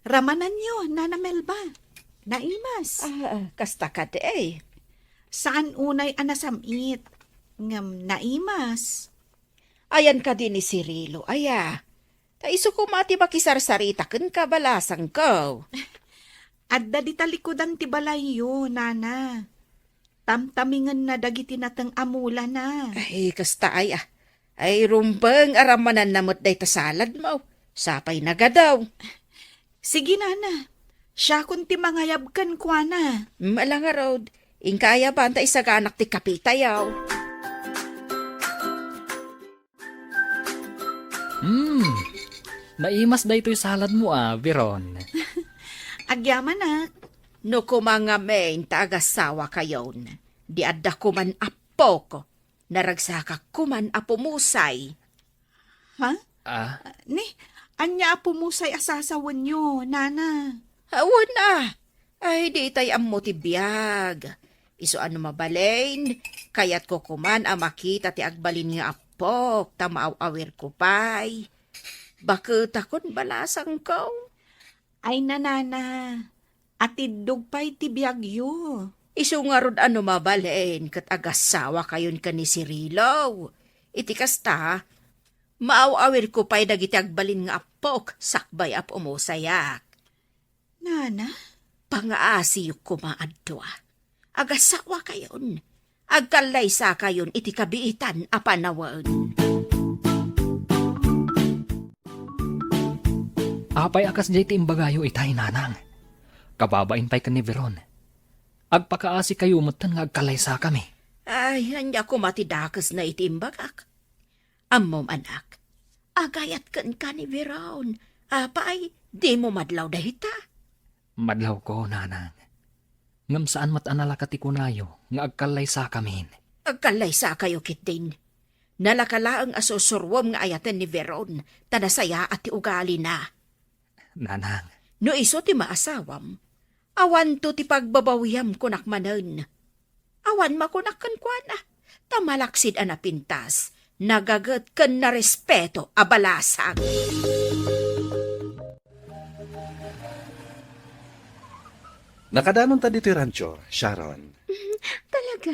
Ramananyo, Nana Melba. Naimas. Ah, kasta kadi. Saan unay a nasam-it. Ngem naimas. Ayan kadi ni Cirilo, aya? Ta isu koma ti makisarsarita kenka, balasangko. Adda di talikudan ti balayyo, nana. Tamtamingenna dagiti nateng a mulana. Ay, kasta ay, ah. Ay, rumbeng, aramananna met dayta saladmo. Sapay nagadaw. Sige, nana. Siakon ti mangayab kenkuana. Mm, ala ngarud. Inka ayaban ta isaganak ti kapitayo. Hmm. Naimas daytoy saladmo, a, Veron. Agyamanak. No koma ngamin ta agasawakayon, di adda koman appok, naragsakak koman a pumusay. Ha? Ah? Ni, ania a pumusay a sasawenyo, nana? Awan a. Ay, di itay ammo ti biag. Isu a no mabalin, kayatko koman a makita ti agbalin nga appok, ta maaw-awirko pay. Baketakon, balasangko. Ay, nanana, atiddog pay ti biagyo. Isu ngarud a no mabalin ket agasawakayon ken ni Cirilo. Iti kasta, maaw-awirko pay dagiti agbalin nga appok sakbay a pumusayak. Nana? Pangaasiyok koma a dua. Agasawakayon. Agkallaysakayon iti kabiitan a panawen. Apay a kasdiay ti imbagayo itay, nanang? Kababain pay ken ni Veron. Agpakaasikayo metten nga agkallaysakami. Ay, ania koma ti dakesna iti imbagak? Ammom, anak, agayat kenka ni Veron. Apay, dimo madlaw dayta? Madlawko, nanang. Ngem saan met a nalaka ti kunayo nga agkallaysakamin. Agkallaysakayo ketdin. Nalaka laeng a sursuruem nga ayaten ni Veron, ta nasayaat ti ugalina. Nanang. No isu ti maasawam, awanto ti pagbabawiam kunak manen. Awan makunak kenkuana, ta malaksid a napintas, nagaget ken narespeto a balasang. Nakadanonta ditoy rancho, Sharon. Talaga?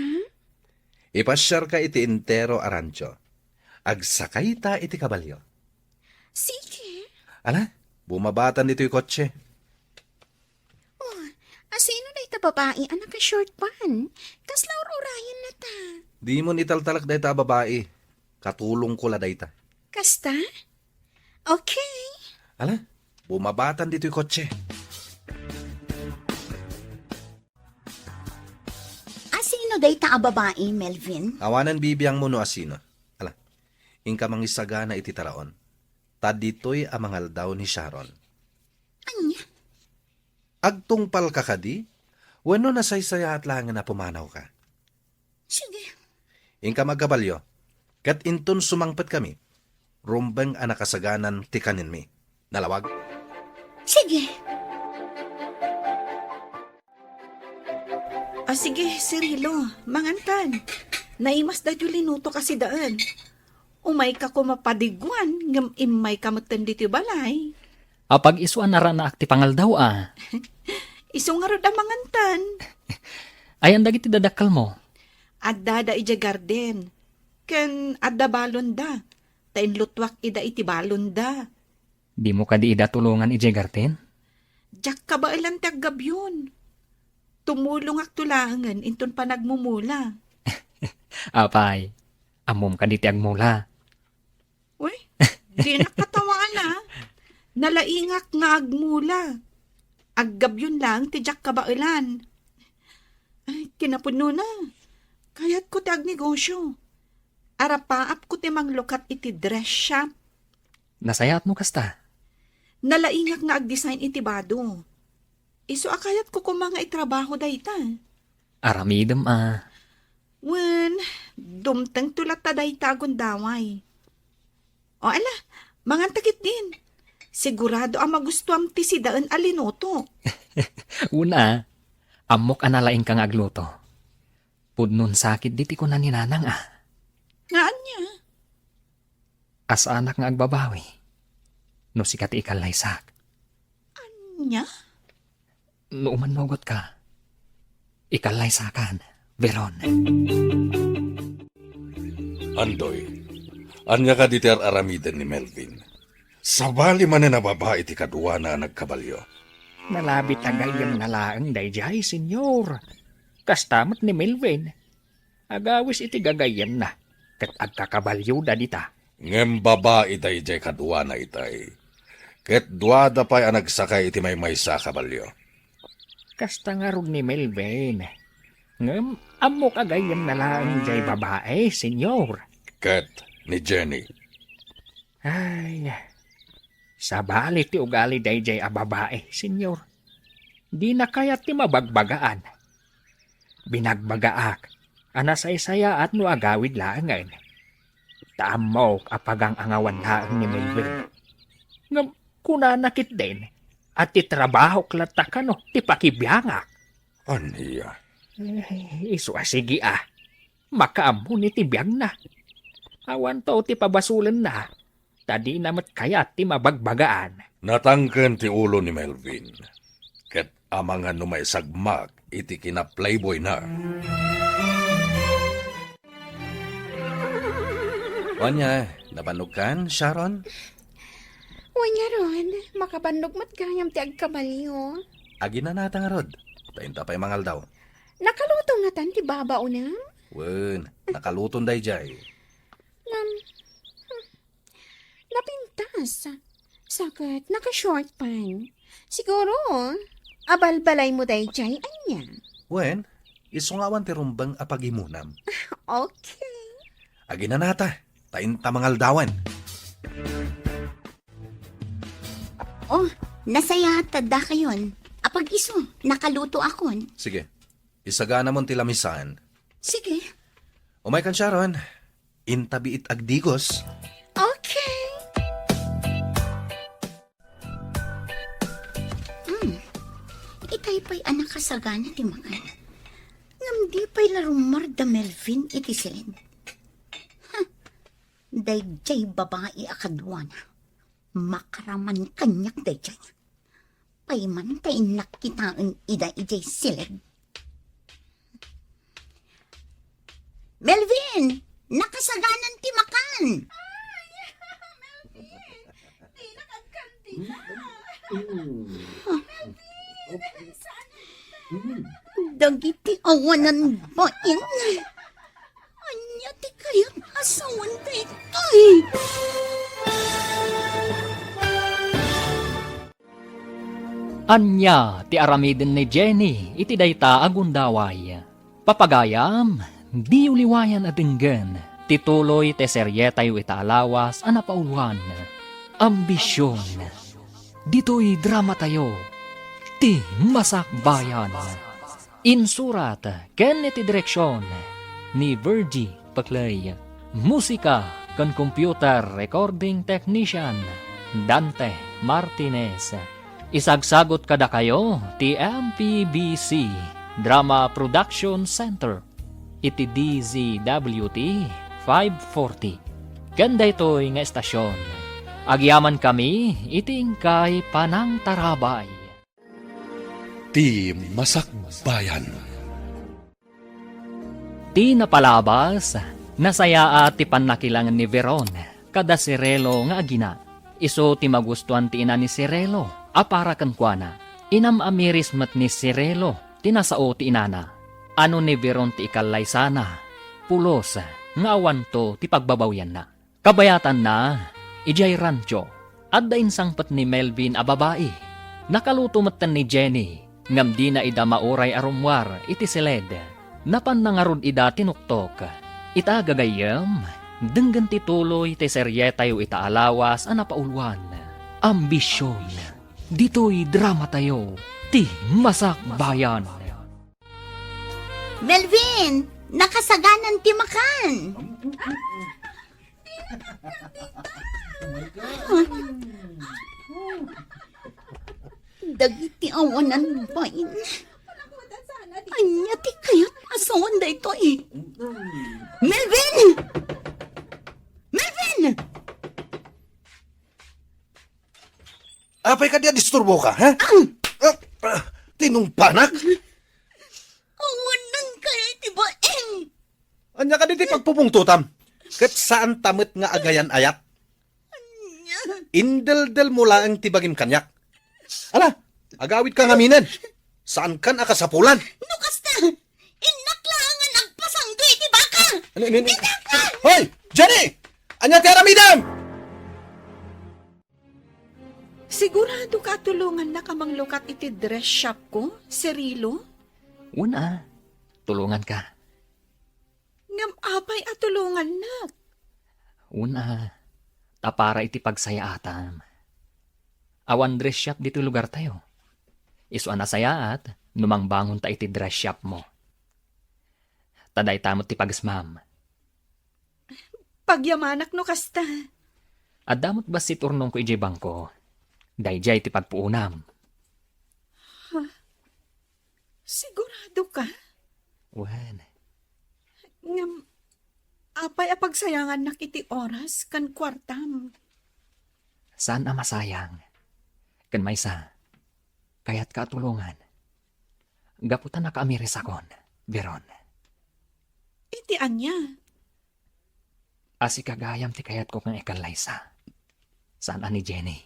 Ipasiarka iti entero a rancho. Agsakayta iti kabalio. Sige. Ala, bumabatan ditoy kotse. Oh, asino dayta babai a naka-short pan? Kasla ur-urayenna ta. Dimon italtalek dayta a babai. Katulongko la dayta. Kasta? Okay. Ala, bumabatan ditoy kotse. Asino dayta a babai, Melvin? Awanen bibiangmo no asino. Ala, inka mangisagana iti taraon. Ta ditoy a mangaldaw ni Sharon. Ania? Agtungpalka kadi? Wenno nasaysayaat laengen a pumanawka? Sige. Inka agkabalio, ket inton sumangpetkami, rumbeng a nakasaganan ti kanenmi. Nalawag? Sige. Ah, sige, Cirilo, mangantan. Naimas daytoy linutok a sidaen. Umayka koma padiguan, ngem immayka metten ditoy balay. Apag-isu a naranaak ti pangaldaw a. Isu ngarud a mangantan. Ayan dagiti dadakkelmo? Adda da idiay garden. Ken adda balonda. Ta inlutuak ida iti balonda. Dimo kadi ida tulongan idiay garden? Diak kabaelan ti aggabion. Tumulongakto laengen inton panagmumula. Apay, ammom kadi ti agmula? Uy, dinak katawaan, a. Nalaingak nga agmula. Aggabion laeng ti diak kabaelan. Ay, kinapudnona, kayatko ti agnegosio. Arapaapko ti manglukat iti dress shop. Nasayaat no kasta. Nalaingak nga agdesign iti bado. Isu a kayatko koma nga itrabaho dayta. Aramidem a. Wen, dumtengto latta dayta a gundaway. O ala, manganta ketdin. Sigurado a magustuam ti sidaen a linutok. Una, ammok a nalaingka nga agluto. Pudnon sakit diti kuna ni nanang a. Nga ania? Saanak nga agbabawi no sika ti ikallaysak. Ania? No umannugotka, ikallaysakan, Veron. Andoy, ania kadi ti ar-aramiden ni Melvin? Sabali manen a babai ti kaduana a nagkabalio. Nalabit a gayyemna laeng daydiay, Señor. Kasta met ni Melvin. Agawis iti gagayyemna, ket agkakabalioda dita. Ngem babai daydiay kaduana itay. Ket duada pay a nagsakay iti maymaysa a kabalio. Kasta ngarud ni Melvin. Ngem ammok a gayyemna laeng jay babai, Señor. Ket ni Jenny. Ay, sabali ti ugali daydiay a babai, Señor. Dina kayat ti mabagbagaan. Binagbagaak a nasaysayaat no agawid laengen. Ta ammok a pagang-angawan laeng ni Melvin. Ngem kunana ketdin a ti trabahok latta kano ti pakibiangak. Ania? Eh, isu a sige a. Makaammo ni ti biagna. Awanto ti pabasolenna. Ta dina met kayat ti mabagbagaan. Natangken ti ulo ni Melvin, ket amangan no maisagmak iti kinaplayboyna. Ania, nabannogkan, Sharon? Wen ngarud, makabannog met gayam ti agkabalio. Aginanata ngarud, ta inta pay mangaldaw. Nakaluto ngatan ti babaonem? Wen, nakaluton daydiay. Ngem, hmm, napintas. Sa ket naka-short pants. Siguro, abalbalaymo daydiay, ania? Wen, isu nga awan ti rumbeng a pagimonam. Okay. Aginanata, ta inta mangaldawen. Oh, nasayaat ta dakayon. Apag-isu, nakalutoakon. Sige, isaganamon ti lamisan. Sige. Umaykan, Sharon. Inta biit agdigos. Okay. Hmm. Itay pay a nakasagana ti makan. Ngem di pay la rummuar da Melvin iti siled. Huh. Daydiay babai a kaduana. Makaraman kaniak daydiay. Pay man ta innak kitaen ida idiay siled. Melvin! Nakasaganan ti makan! Ay, Melvin! Dinak agkandida! Melvin! Saan ka? Dagiti awanan bain. Ania ti kayat a sawen daytoy? Ania ti aramiden ni Jenny iti dayta a gundaway? Papagayam, diyo liwayan a denggen ti tuloy ti serietayo ita a lawas a napauluan, Ambision. Ditoy dramatayo, Ti Masakbayan. Insurat ken iti direksion ni Virgie Paclay. Musika ken computer recording technician, Dante Martinez. Isagsagut kadakayo ti M P B C Drama Production Center iti D Z W T five forty. Ken daytoy nga estasion, agyamankami iti inkay panangtarabay. Ti Masakbayan. Ti napalabas, nasayaat ti pannakilangen ni Veron kada Cirelo nga agina. Isu ti magustuan ti ina ni Cirelo a para kenkuana. Inam-amiris met ni Cirelo ti nasao ti inana. Ano ni Veron ti ikallaysana, pulos nga awanto ti pagbabawianna. Kabayatanna, idiay rancho, adda insangpet ni Melvin a babai. Nakaluto metten ni Jenny, ngem dina ida mauray a rummuar iti siled. Napanna ngarud ida tinuktok. Ita gagayyem, denggen ti tuloy ti serietayo ita a lawas a napauluan, Ambision. Ditoy dramatayo, Ti Masakbayan. Melvin, nakasaganan ti makan. Dagiti awanan bain. Ania ti kayat a sawen daytoy? Melvin! Melvin! Apay kadi a disturboka, ha? Ah! Ah, ah, tinungpanak? Awanan kayo iti bain. Ania kadi ti pagpupungtotam? Ket saanta met nga agayan-ayat. Indeldelmo laeng ti bagim kaniak. Ala, agawidka ngaminen. Saankan a kasapulan. No kasta, innak laeng nga nagpasangdo iti baka. Ano, ano, ano? Bitakan! Hoy! Jenny! Ania ti aramidem? Sigurado ka a tulongannak a manglukat iti dress shop ko, Cirilo? Wen a, tulonganka. Ngem apay a tulongannak? Wen a, ta para iti pagsayaatam. Awan dress shop ditoy lugartayo. Isu a nasayaat no mangbangonta iti dress shopmo. Ta dayta met ti pagesmam. Pagyamanak no kasta. Adda met bassit urnongko idiay bangko. Daydiay ti pagpuonam. Sigurado ka? Wen. Ngem, apay a pagsayangannak iti oras ken kuartam? Saan a masayang. Ken maysa, kayatka a tulongan. Gapu ta nakaamirisakon, Veron. Iti ania? A sika gayam ti kayatko nga ikallaysa. Saan a ni Jenny.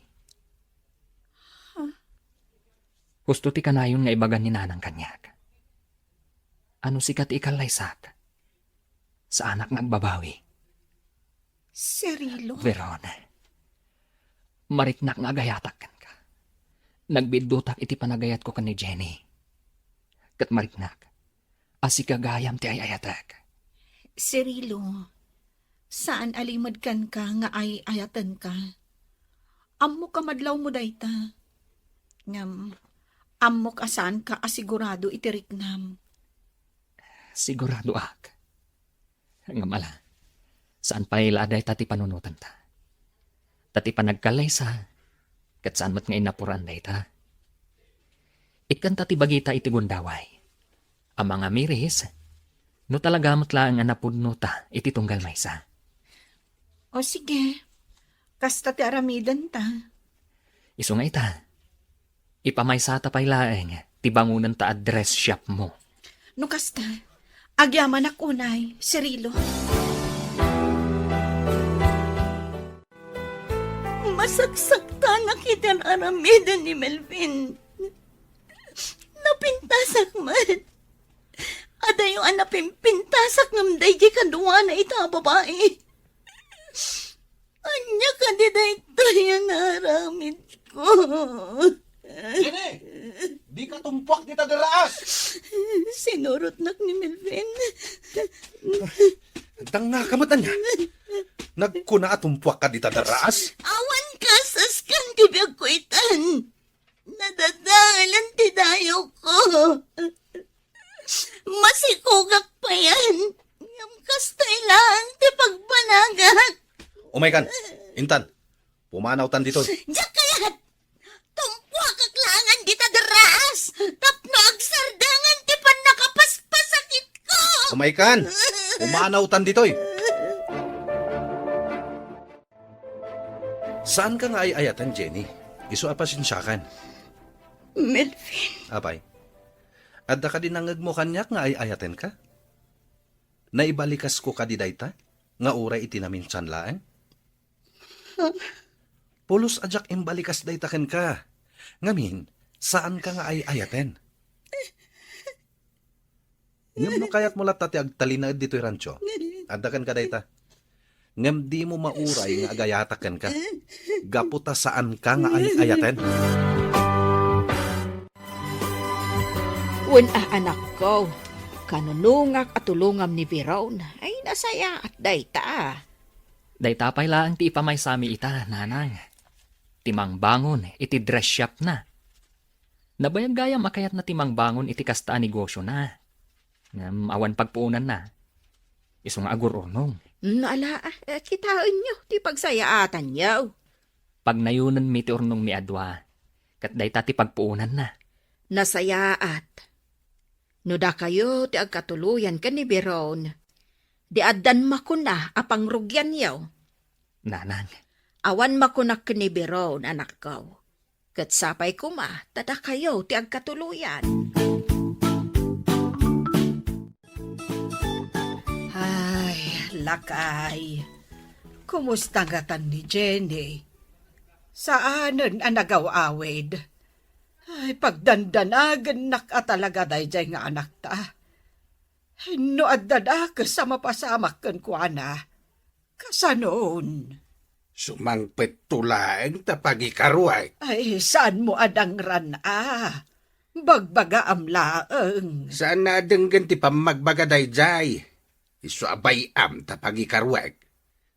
Huh? Husto ti kanayon nga ibaga ni Nanang kaniak. A no sika ti ikallaysak, saanak nga agbabawi. Cirilo? Veron, mariknak nga agayatak kenka. Nagbidduttak iti panagayatko ken ni Jenny. Ket mariknak a sika gayam ti ay-ayatek. Cirilo, saan a limed kenka nga ay-ayatenka. Ammok a madlawmo dayta. Ngem, ammok a saanka a sigurado iti riknam. Siguradoak. Ngem ala, saan pay la a dayta ti panunotanta. Ta ti panagkallaysa, ket saan met nga innapuran dayta. Ikkanta ti bagita iti gundaway a mangamiris, no talaga met laeng a napudnota iti tunggal maysa. O sige, kasta ti aramidenta. Isu nga ita, ipamaysata pay laeng ti bangonenta a dress shopmo. No kasta, agyamanak unay, Cirilo. Masaksaktanak iti ar-aramiden ni Melvin. Napintasak met. Adayo a napimpintasak ngem daydi kaduana ita a babai. Ania kadi daytoy a naaramidko? Jenny! Dika tumpuak dita derraas! Sinurotnak ni Melvin. Dangngaka met ania? Nagkuna a tumpuakka dita derraas? Awan kasaskan ti biagko itan. Nadadaelan ti dayawko. Masikogak payen, ngem kastoy laeng ti pagbanagak. Umaykan, intan, pumanawtan ditoy. Diak kayat! Tumpuakak laengen dita derraas tapno agsardengen ti pannakapaspasakitko. Umaykan, pumanawtan ditoy. Saanka nga ay-ayaten, Jenny. Isu a pasensiakan. Melvin. Apay, adda kadi nangngegmo kaniak nga ay-ayatenka? Naibalikasko kadi dayta nga uray iti naminsan laeng? Pulos a diak imbalikas dayta kenka. Ngamin, saanka nga ay-ayaten. Ngem no kayatmo latta ti agtalinaed ditoy rancho, adda kenka dayta. Ngem dimo mauray nga agayatak kenka, gapu ta saanka nga ay-ayaten. Wen a, anakko, kanunongak a tulongam ni Veron, ay nasayaat dayta. Dayta pay laeng ti ipamaysami ita, nanang. Ti mangbangon iti dress shopna. Nabayag gayam a kayatna ti mangbangon iti kasta a negosiona. Ngem awan pagpuonanna. Isu nga agur-urnong. Mm, ala, eh, kitaenyo ti pagsayaatanyo. Pagnayonenmi ti urnongmi a dua, ket dayta ti pagpuonanna. Nasayaat. No dakayo ti agkatuloyan ken ni Biron, di addan makuna a pangrugianyo. Nanang. Awan makunak ken ni Biron, anakko. Ket sapay koma ta dakayo ti agkatuloyan. Ay, Lakay, kumusta ngatan ni Jenny? Saanen a nagaw-awid? Ay, pagdandanagennak a talaga daydiay nga anakta. No adda dakes a mapasamak kenkuana, kasanon? Sumangpetto laeng ta pagikaruek. Ay, saanmo a dangran a? Bagbagaam laeng. Saan a denggen ti pammagbaga daydiay? Isu a bay-am ta pagikaruek.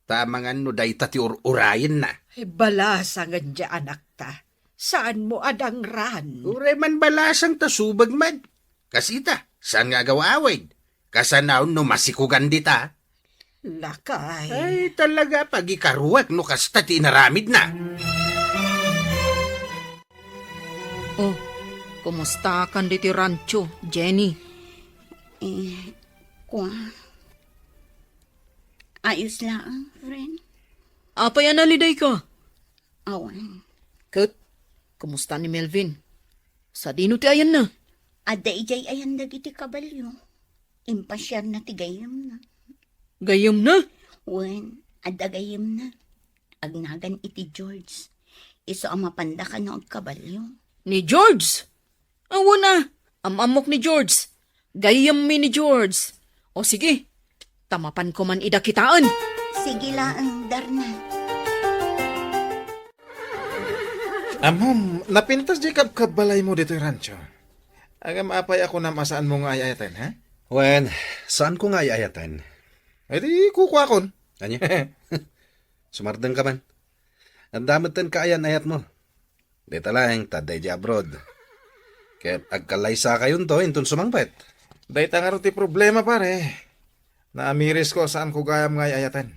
Ta amangan no dayta ti ur-urayenna. Ay, balasangen diay anakta. Saanmo a dangran? Uray man balasang ta subeg met. Kasita, saan nga agaw-awid? Kasanaon no masikugan dita? Lakay. Ay, talaga, pagikaruek no kasta ti inaramidna. Oh, kumusta kan ditoy rancho, Jenny? Eh, kua. Ayos laeng, friend. Apay a nalidayka? Awan. Ket, kumusta ni Melvin? Sadino ti ayanna? Adda idiay ayan dagiti kabalio. Impasiarna ti gayyemna. Gayyemna? Wen, adda gayyemna. Agnagan iti George. Isu a mapanda kano agkabalio. Ni George? Awan a, am-ammok ni George. Gayyemmi ni George. O sige, ta mapanko man ida kitaen. Sige laeng, Darna. Ammom, napintas diay kabkabbalaymo ditoy rancho. Ngem apay a kunam a saanmo nga ay-ayaten, ha? Wen, saanko nga ay-ayaten. Ay, di kukuakon. Ania? Sumardengka man. Adda metten kaayan-ayatmo. Dita laeng ta adda idiay abroad. Ket agkallaysakayonto inton sumangpet. Dayta ngarud ti problema, pare. Naamirisko a saanko gayam nga ay-ayaten.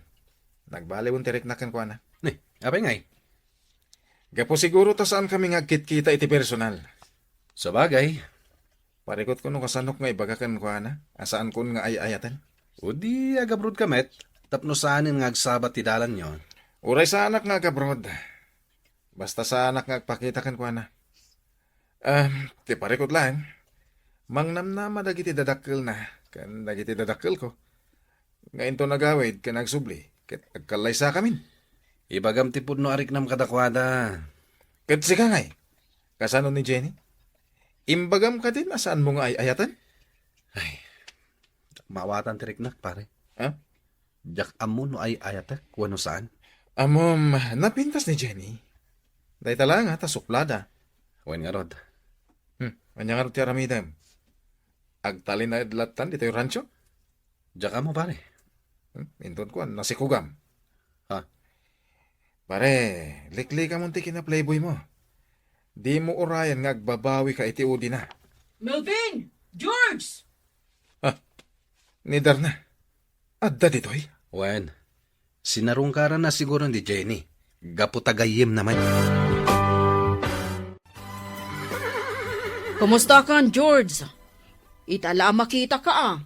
Nagbaliwen ti riknak kenkuana. Ni, apay ngay? Gapu siguro ta saankami nga agkitkita iti personal. Sabagay. Parikutko no kasanok nga ibaga kenkuana a saankon nga ay-ayaten. O di agabrodka met, tapno saanen nga agsabat ti dalanyo. Uray saanak nga agabroad. Basta saanak nga agpakita kenkuana. Ah, ti parikut laeng, mangnamnama dagiti dadakkelna ken dagiti dadakkelko nga inton agawid ken agsubli ket agkallaysakamin. Ibagam ti pudno a riknam kadakuada. Ket sika ngay, kasano ni Jenny? Imbagam kadin a saanmo nga ay-ayaten? Ay, diak maawatan ti riknak, pare. Ha? Diak ammo no ay-ayatek wenno saan. Ammom, napintas ni Jenny. Dayta laeng a ta suplada. Wen ngarud. Hmm, ania ngarud ti aramidem? Agtalinaed lattan ditoy rancho? Diak ammo, pare. Hmm, inton kuan, nasikugam. Ha? Pare, liklikamon ti kina-playboymo. Dimo urayen nga agbabawika iti udina. Melvin! George! Ah, ni Darna. Adda ditoy? Wen, sinarungkaranna siguro ni Jenny. Gapu ta gayyemna met. Kumusta kan, George? Ita la a makitaka a.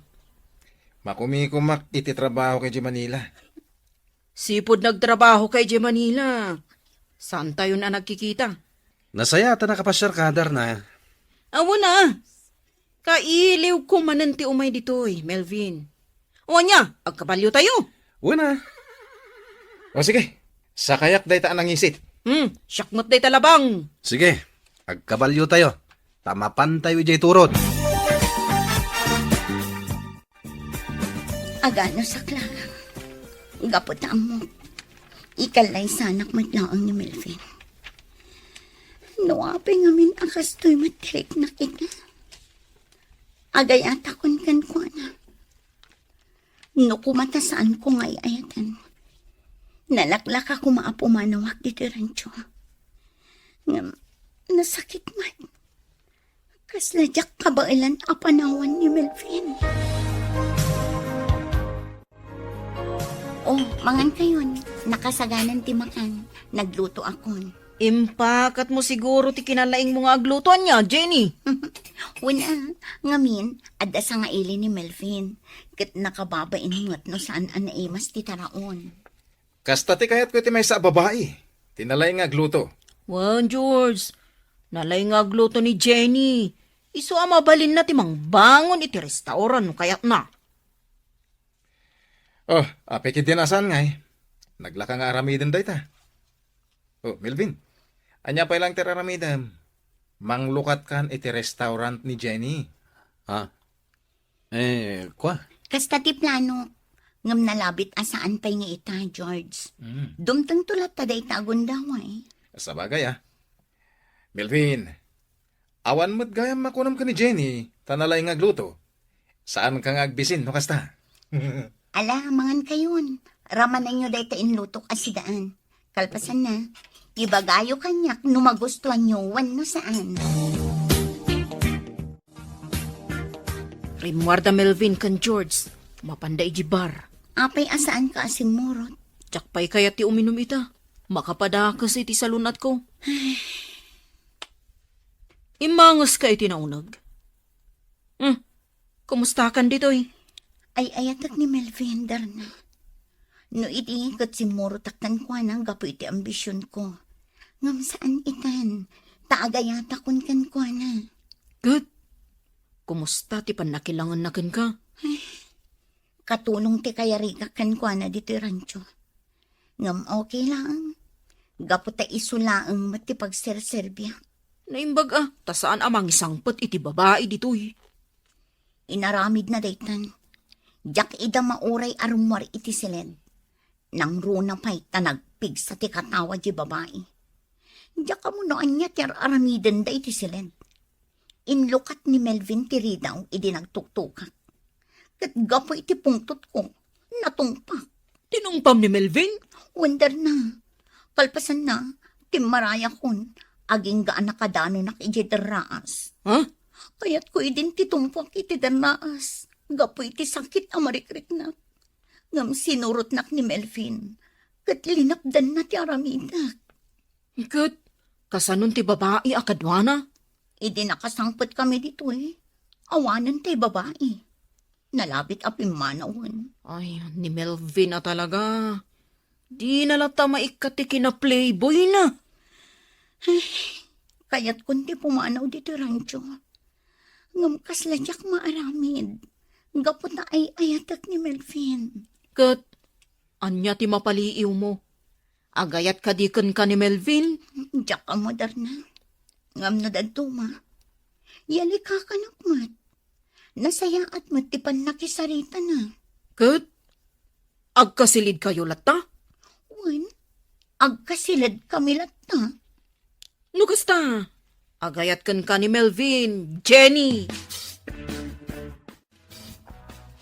Makumikumak iti trabaho kay Manila. Sipud nagtrabaho kay Manila. Saantayon a nagkikita? Nasayaat ta nakapasiarka, Darna. Awan a. Kailiwko manen ti umay ditoy, Melvin. O ania, agkabaliotayo? Wen a. O sige, sakayak dayta a nangisit. Hmm, siak met dayta labang. Sige, agkabaliotayo. Ta mapantayo idiay turod. Agano saklang. Gapu ta ammok, ikallaysanak met laeng ni Melvin. No apay ngamin a kastoy met ti riknak ita, agayatakon kenkuana. No kuma ta saanko nga ay-ayaten, nalaklaka koma a pumanawak ditoy rancho. Ngem, nasakit met. Kasla diak kabaelan a panawan ni Melvin. Oh, mangan kayon. Nakasaganan ti makan. Nagluto akon. Impakatmo siguro ti kinalaingmo nga agluto, ania, Jenny? Wen a, ngamin, adda sangaili ni Melvin. Ket nakababain met no saan a naimas ti taraon. Kasta ti kayatko iti maysa a babai, ti nalaing nga agluto. Wen, George, nalaing nga agluto ni Jenny. Isu a mabalinna ti mangbangon iti restaurant no kayatna. Oh, apay ketdin a saan ngay? Naglaka nga aramiden dayta. Oh, Melvin, ania pay laeng ti aramidem? Manglukatkan iti restaurant ni Jenny. Ah, eh, kua? Kasta ti plano. Ngem nalabit a saan pay nga ita, George. Mm. Dumtengto latta dayta a gundaway. Sabagay, ah. Melvin, awan met gayam makunam ken ni Jenny, ta nalaing nga agluto. Saanka nga agbisin no kasta? Ala, mangankayon. Ramananyo dayta inlutok a sidaan. Kalpasanna, ibagayo kaniak no magustuanyo wenno saan. Rimmuarda Melvin ken George, mapanda idiay bar. Apay a saanka a simmurot? Diak pay kayat ti uminum ita. Makapadakes iti salun-atko. Immangeska iti nauneg. Hmm, kumustakan ditoy? Ay-ayatek ni Melvin, Darna. No idi ket simmurotak kenkuana gapu iti ambisionko. Ngem saan itan, ta agayatakon kenkuana. Ket, kumusta ti pannakilangenna kenka? Katulong ti kayarigak kenkuana ditoy rancho. Ngem okay laeng. Gapu ta isu laeng met ti pagserserbiak. Naimbag a, ta saan a mangisangpet iti babai ditoy. Inaramidna daytan. Diak ida mauray a rummuar iti siled. Nangruna pay ta nagpigsa ti katawa di babai. Diak ammo no ania ti ar-aramidenda iti siled. Inlukat ni Melvin ti ridaw idi nagtuktukak. Ket gapu iti pungtotko, natungpak. Tinungpam ni Melvin? Wen, Darna. Kalpasanna, timmarayakon, agingga a nakadanonak idiay derraas. Ha? Kayatko idin ti tungpak iti derraas, gapu iti sakit a marikriknak. Ngem sinurotnak ni Melvin, ket linapdanna ti aramidek. Ket, kasanon ti babai a kaduana? Idi nakasangpetkami ditoy, awanen tay babai. Nalabit a pimmanawen. Ay, ni Melvin a talaga. Dina latta maikkat ti kinaplayboyna. Ay, kayatkon ti pumanaw ditoy rancho. Ngem kasla diak maaramid. Gapu ta ay-ayatek ni Melvin. Ket, ania ti mapaliiwmo? Agayat kadi kenka ni Melvin? Diak ammo, Darna. Ngem no dadduma, yalikakanak met. Nasayaat met ti pannakisaritana. Ket agkasilidkayo latta? Wen, agkasiledkami latta. No kasta, agayat kenka ni Melvin, Jenny.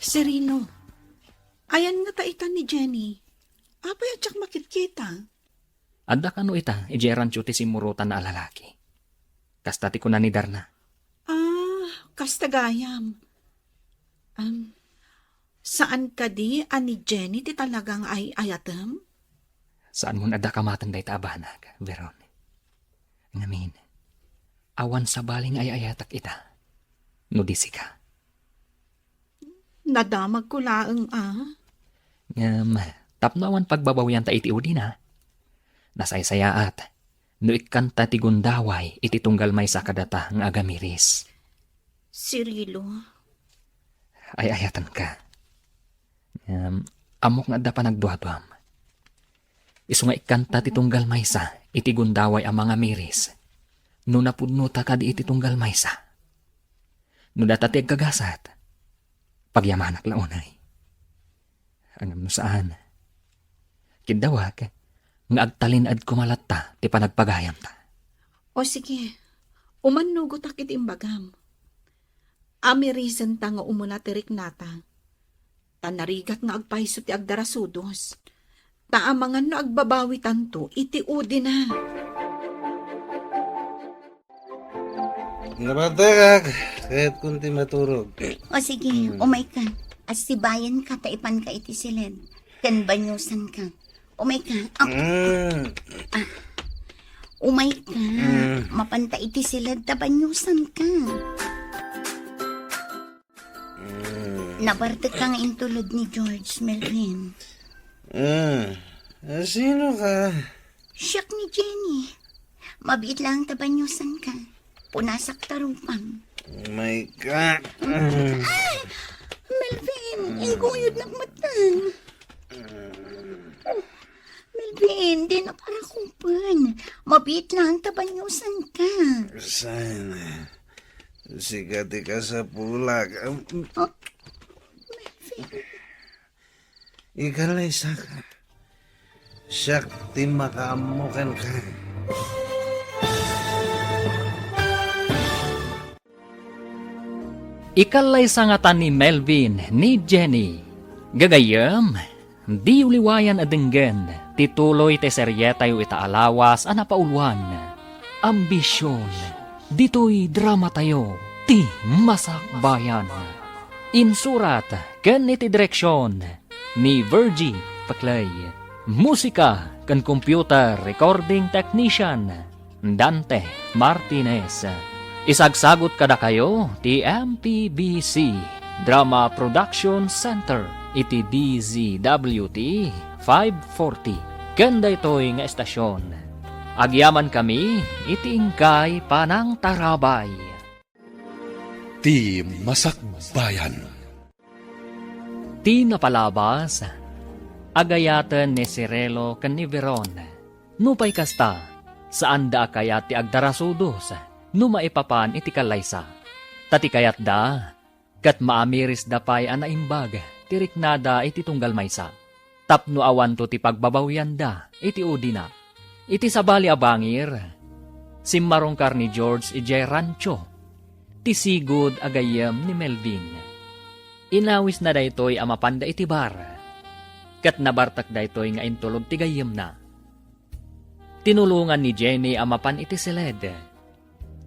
Cirilo, ayan ngata ita ni Jenny? Apay a diak makitkita? Adda kano ita idiay rancho ti simmurotanna a lalaki? Kasta ti kuna ni Darna. Ah, kasta gayam. Am, saan kadi a ni Jenny ti talaga nga ay-ayatem? Saanmon adda kamaten dayta a banag, Veron. Ngamin, awan sabali nga ay-ayatek ita, no di sika. Nadamagko laeng a. Ngem, tapno awan pagbabawianta iti udina, nasaysayaat no ikkanta ti gundaway iti tunggal maysa kadata nga agamiris. Cirilo. Ay-ayatenka. Ngem, ammok nga adda panagduaduam. Isu nga ikkanta ti tunggal maysa iti gundaway a mangamiris no napudnota kadi iti tunggal maysa. No data ti aggagasat, pagyamanak la unay. Ngem no saan, kiddawak nga agtalin-ed koma latta ti panagpagayamta. O sige, umannugotak iti imbagam. Amirisenta nga umuna ti riknata. Ta narigat nga agpayso ti agdarasudos. Ta amangan no agbabawitanto iti udina. Nabatekak, kayatkon ti maturog. O sige, Hmm. umayka. Assibayanka ta ipanka iti siled. Ken banyosanka. Umayka. Ah, Mm. umayka. Mm. Mapanta iti siled ta banyosanka. Mm. Nabartek ka nga intulod ni George, Melvin. Ah, ah, sino ka? Siak ni Jenny. Mabiit lang ta banyosanka. Punasak ta rupam. Oh my God. Ah! Melvin, inggoyodnak met. Melvin, dinak arakupen. Mabiit laeng ta baniosanka. Saan? Sika ti kasapulak. Um, Oh, Melvin. Ikalaysaka. Siak ti makaammo kenka. Ikallaysa ngata ni Melvin ni Jenny. Gagayyem, diyo liwayan a denggen ti tuloy ti serietayo ita a lawas a napauluan, Ambision. Ditoy dramatayo, ti Masakbayan. Insurat ken iti direksion ni Virgie Paclay. Musika ken computer recording technician, Dante Martinez. Isagsagut kadakayo ti M P B C Drama Production Center iti D Z W T five forty ken daytoy nga estasion. Agyamankami iti inkay panangtarabay. Ti Masakbayan. Ti napalabas, agayaten ni Cirilo ken ni Veron. Nupay kasta, saanda a kayat ti agdarasudos no maipapan iti kallaysa. Ta ti kayatda, ket maamirisda pay a naimbag ti riknada iti tunggal maysa, tapno awanto ti pagbabawianda iti udina. Iti sabali a bangir, simmarungkar ni George idiay rancho ti sigud a gayyem ni Melvin. Inawisna daytoy a mapanda iti bar, ket nabartek daytoy nga intulod ti gayyemna. Tinulongan ni Jenny a mapan iti siled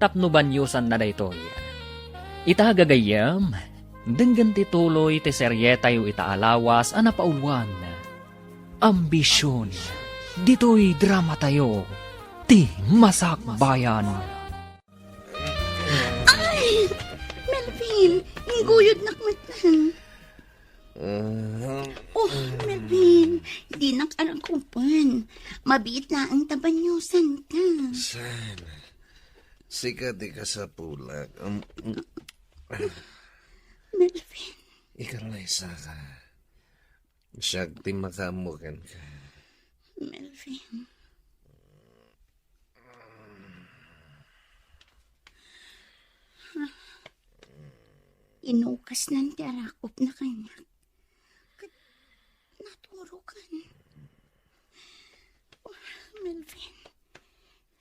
tapno baniosanna daytoy. Ita, gagayyem, denggen ti tuloy ti serietayo ita a lawas a napauluan, Ambision. Ditoy dramatayo, ti Masakbayan. Ay! Melvin, ingguyodnak met. Ah. Oh, Melvin, dinak arakupen. Mabiit laeng ta baniosanka. Saan? Sika ti kasapulak. Um, um. Melvin. Ikalaysaka. Siak ti makaammo kenka. Melvin. Inukasnan ti arakupna kaniak. Ket naturokan. Oh, Melvin,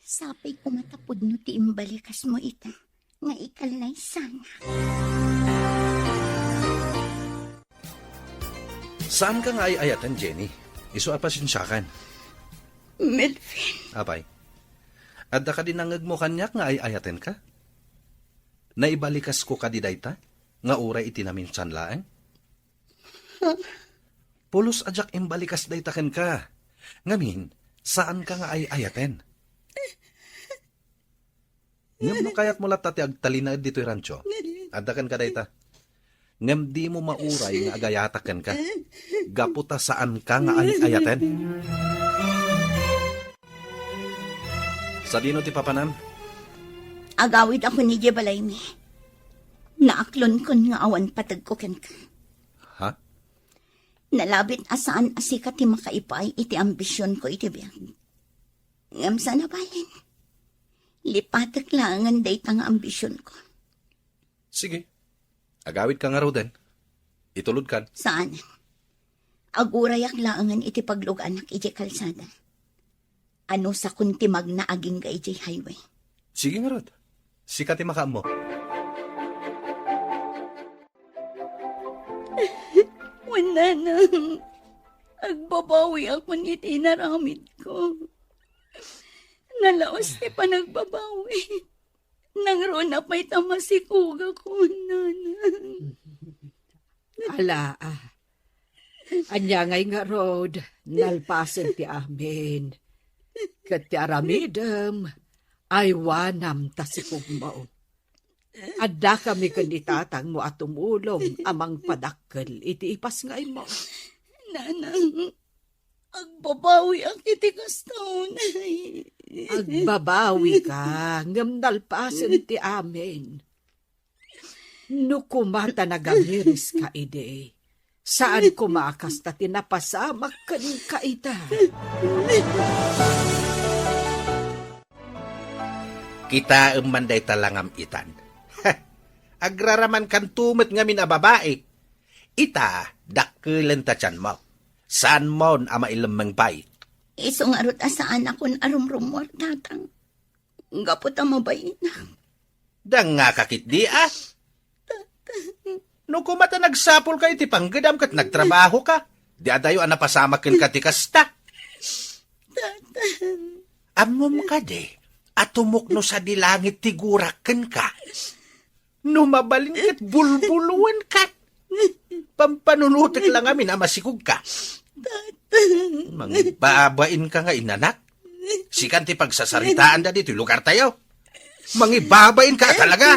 sapay koma ta pudno ti imbalikasmo ita nga ikallaysanak. Saanka nga ay-ayaten, Jenny. Isu a pasensiakan. Melvin. Apay, adda kadi nangngegmo kaniak nga ay-ayatenka? Naibalikas ko kadi dayta nga uray iti naminsan laeng? Pulos a diak imbalikas dayta kenka. Ngamin, saanka nga ay-ayaten. Ngem no kayatmo latta ti agtalinaed ditoy rancho, adda kenka dayta. Ngem dimo mauray nga agayatak kenka, gapu ta saanka nga ay-ayaten. Sadino ti papanam? Agawidakon idiay balaymi. Naaklonkon nga awan pategko kenka. Ha? Nalabit a saan a sika ti makaipaay iti ambisionko iti biag. Ngem saan a bale. Lipatek laengen dayta nga ambisionko. Sige. Agawidka ngaruden. Itulodkan. Saan. Agurayak laengen iti pagluganak idiay kalsada. Anusakon ti magna agingga idiay highway. Sige ngarud. Sika ti makaammo. Wen, nanang, agbabawiakon iti inaramidko. Nalaus ti panagbabawi. Nangruna pay ta masikugakon, nanang. Ala, ah. Ania ngay ngarud, nalpasen ti amin. Ket ti aramidem, aywanam ta sikugmo. Addakami ken ni tatangmo a tumulong a mangpadakkel iti ipasngaymo. Nanang, agbabawiak iti kasta unay. Agbabawika, ngem nalpasen ti amin. No koma ta nagamiriska idi, Saan koma a kasta ti napasamak kenka ita. Kitaem man dayta langam itan. Agraramankanto met ngamin a babai. Ita, dakkelen ta tianmo. Saanmon a mailemmeng pay. Isu ngarud a saanakon a rumrummuar, Tatang. Gapu ta mabaina. Dangngaka ketdi, a? No koma ta nagsapulka iti panggedam ket nagtrabahoka, di adayo a napasamak kenka ti kasta. Ammom kadi a tumukno sadi langit ti gurak kenka? No mabalin ket bulbuloenka. Pampanunotek la ngamin a masikogka. Mangibabainka nga inanak. Sikan ti pagsasaritaanda ditoy lugartayo. Mangibabainka talaga.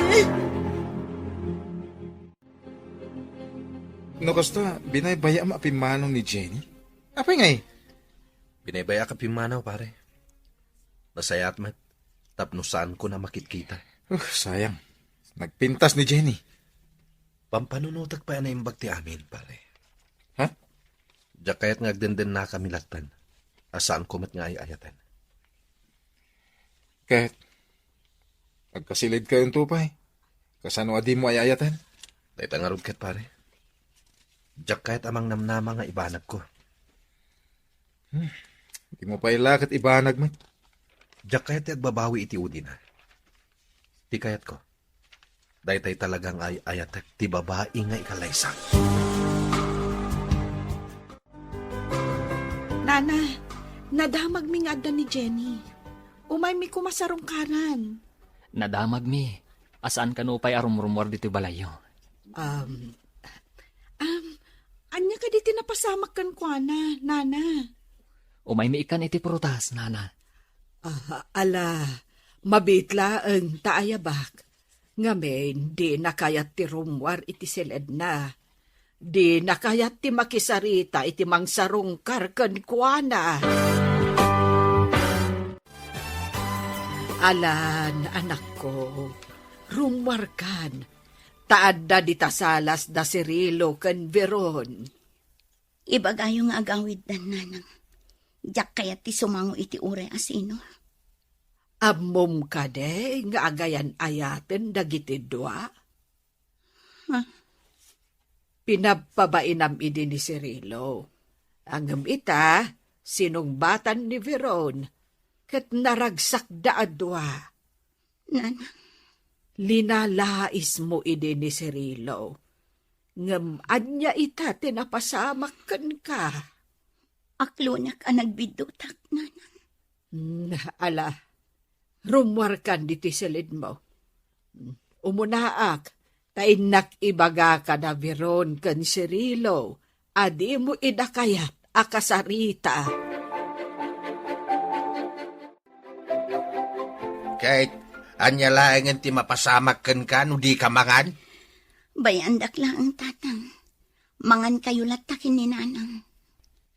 No kasta, binaybaya-am a pimmanaw ni Jenny? Apay ngay? Binaybayaak a pimmanaw, pare. Nasayaat met, tapno saanko a makitkita. Uh, sayang. Nagpintas ni Jenny. Pampanunotek pay a naimbag ti amin, pare. Ha? Diak kayat nga agdendennakami latten, a saanko met nga ay-ayaten. Ket, agkasilidkayo pay. Kasano a dimo ay-ayaten? Dayta ngarud ket, pare. Diak kayat a mangnamnama nga ibanagko. Hmm. Dimo pay la ket ibanag met. Diak kayat ti agbabawi iti udina. Ti kayatko, daytay talaga nga ay-ayatek ti babai nga ikalaysa. Nana, nadamagmi nga adda ni Jenny. Umaymi koma sarungkaran. Nadamagmi. A saan kano pay a rumrummuar ditoy balayyo. Um, um, ania kadi ti napasamak kenkuana, Nana? Umaymi ikkan iti prutas, Nana. Ah, ala, mabiit laeng ta ayabak. Ngamin, dina kayat ti rummuar iti siledna. Dina kayat ti makisarita iti mangsarungkar kenkuana. Alan, anakko, rummuarkan, ta adda dita salas da Cirilo ken Veron. Ibagayo nga agawiddan, nanang. Diak kayat ti sumango iti uray a sino. Ammom kadi nga agayan-ayaten dagiti dua? Ha? Pinabpabainam idi ni Cirilo. Ngem ita, sinungbatan ni Veron, ket naragsakda a dua. Nanang. Linalaismo idi ni Cirilo. Ngem ania ita ti napasamak kenka? Aklonak a nagbiddutak, nanang. Hmm, ala, rummuarkan ditoy silidmo. Umunaak, ta innak ibaga kada Veron ken Cirilo a dimo ida kayat a kasarita. Ket, ania laengen ti mapasamak kenka no dika mangan? Bay-andak laeng, tatang. Mangankayo latta ken ni nanang.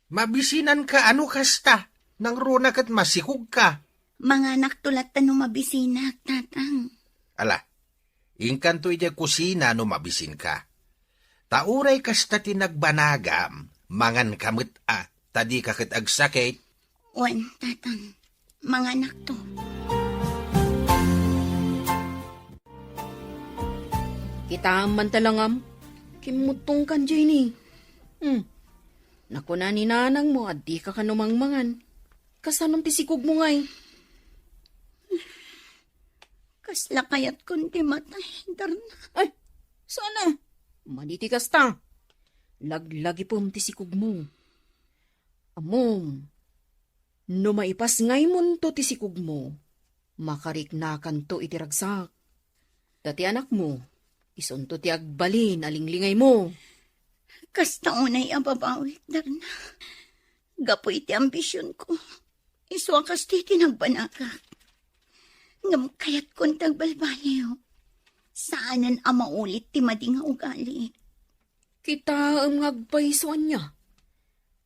Mabisinanka a no kasta, nangruna ket masikogka. Manganakto latta no mabisinak, tatang. Ala, inkanto idiay kusina no mabisinka. Ta uray kasta ti nagbanagam, manganka met a, ta dika ket agsakit. Wen, tatang, manganakto. Kitaem man ta langam, kimmuttongkan, Jenny. Hmm. Nakuna ni nanangmo a dika kano mangmangan. Kasanom ti sikogmo ngay? Kasla kayatkon ti matay, Darna. Ay, sana. Madi ti kasta. Laglagipem ti sikogmo. Ammom, no maipasngaymonto ti sikogmo, makariknakanto iti ragsak. Ta ti anakmo, isunto ti agbalin a linglingaymo. Kasta unay a babawik, Darna. Gapu iti ambisionko, isu a kasta ti nagbanagak. Ngem kayatkon ti agbalbaliw. Saanen a maulit ti madi nga ugali. Kitaem nga agpayso ania?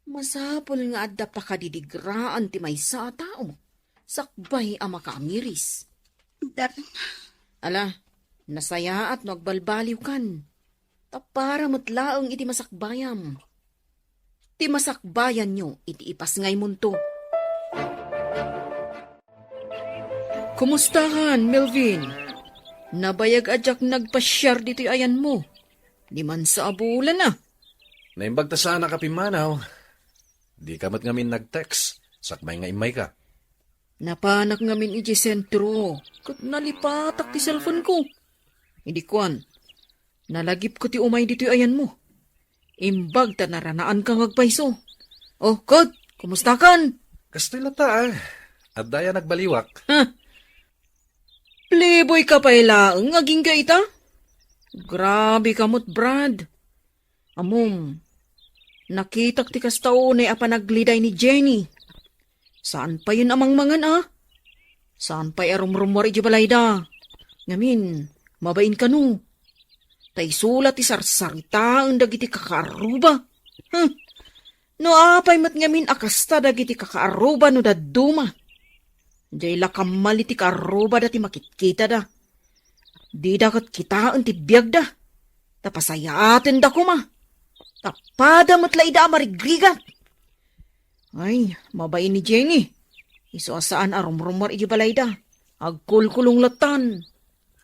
Masapul nga adda pakadidigraan ti maysa a tao sakbay a makaamiris. Darna. Ala, nasayaat no agbalbaliwkan. Ta para met laeng iti masakbayam ti masakbayanyo iti ipasngaymonto. Kumustakan, Melvin? Nabayag a diak nagpasiar ditoy ayanmo. Diman sa abulana. Naimbag ta saanak a pimmanaw. Dika met ngamin nag-text, sakbay nga immayka. Napanak ngamin idiay sentro, ket nalipatak ti cellphone ko. Idi kuan, nalagipko ti umay ditoy ayanmo. Imbag ta naranaanka nga agpayso. Oh, Kot, kumustakan? Kastoy latta, ah. Adda aya nagbaliwak. Ha? Playboy ka pay laeng, agingga ita? Grabe ka met, Brad. Ammom, nakitak ti kasta unay a panagleday ni Jenny. Saan payen a mangmangan, a? Saan pay a rumrummuar idiay balayda? Ngamin, mabain kano. Ta isu la ti sarsaritaen dagiti kakaarruba. Hm. No apay met ngamin a kasta dagiti kakaarruba no dadduma? Diay la kammal iti kaarrubada ti makitkitada. Dida ket kitaen ti biagda. Ta pasayaatenda koma. Ta pada met la ida a marigrigat. Ay, mabain ni Jenny. Isu a saan a rumrummuar iti balayda. Agkulkulong lattan.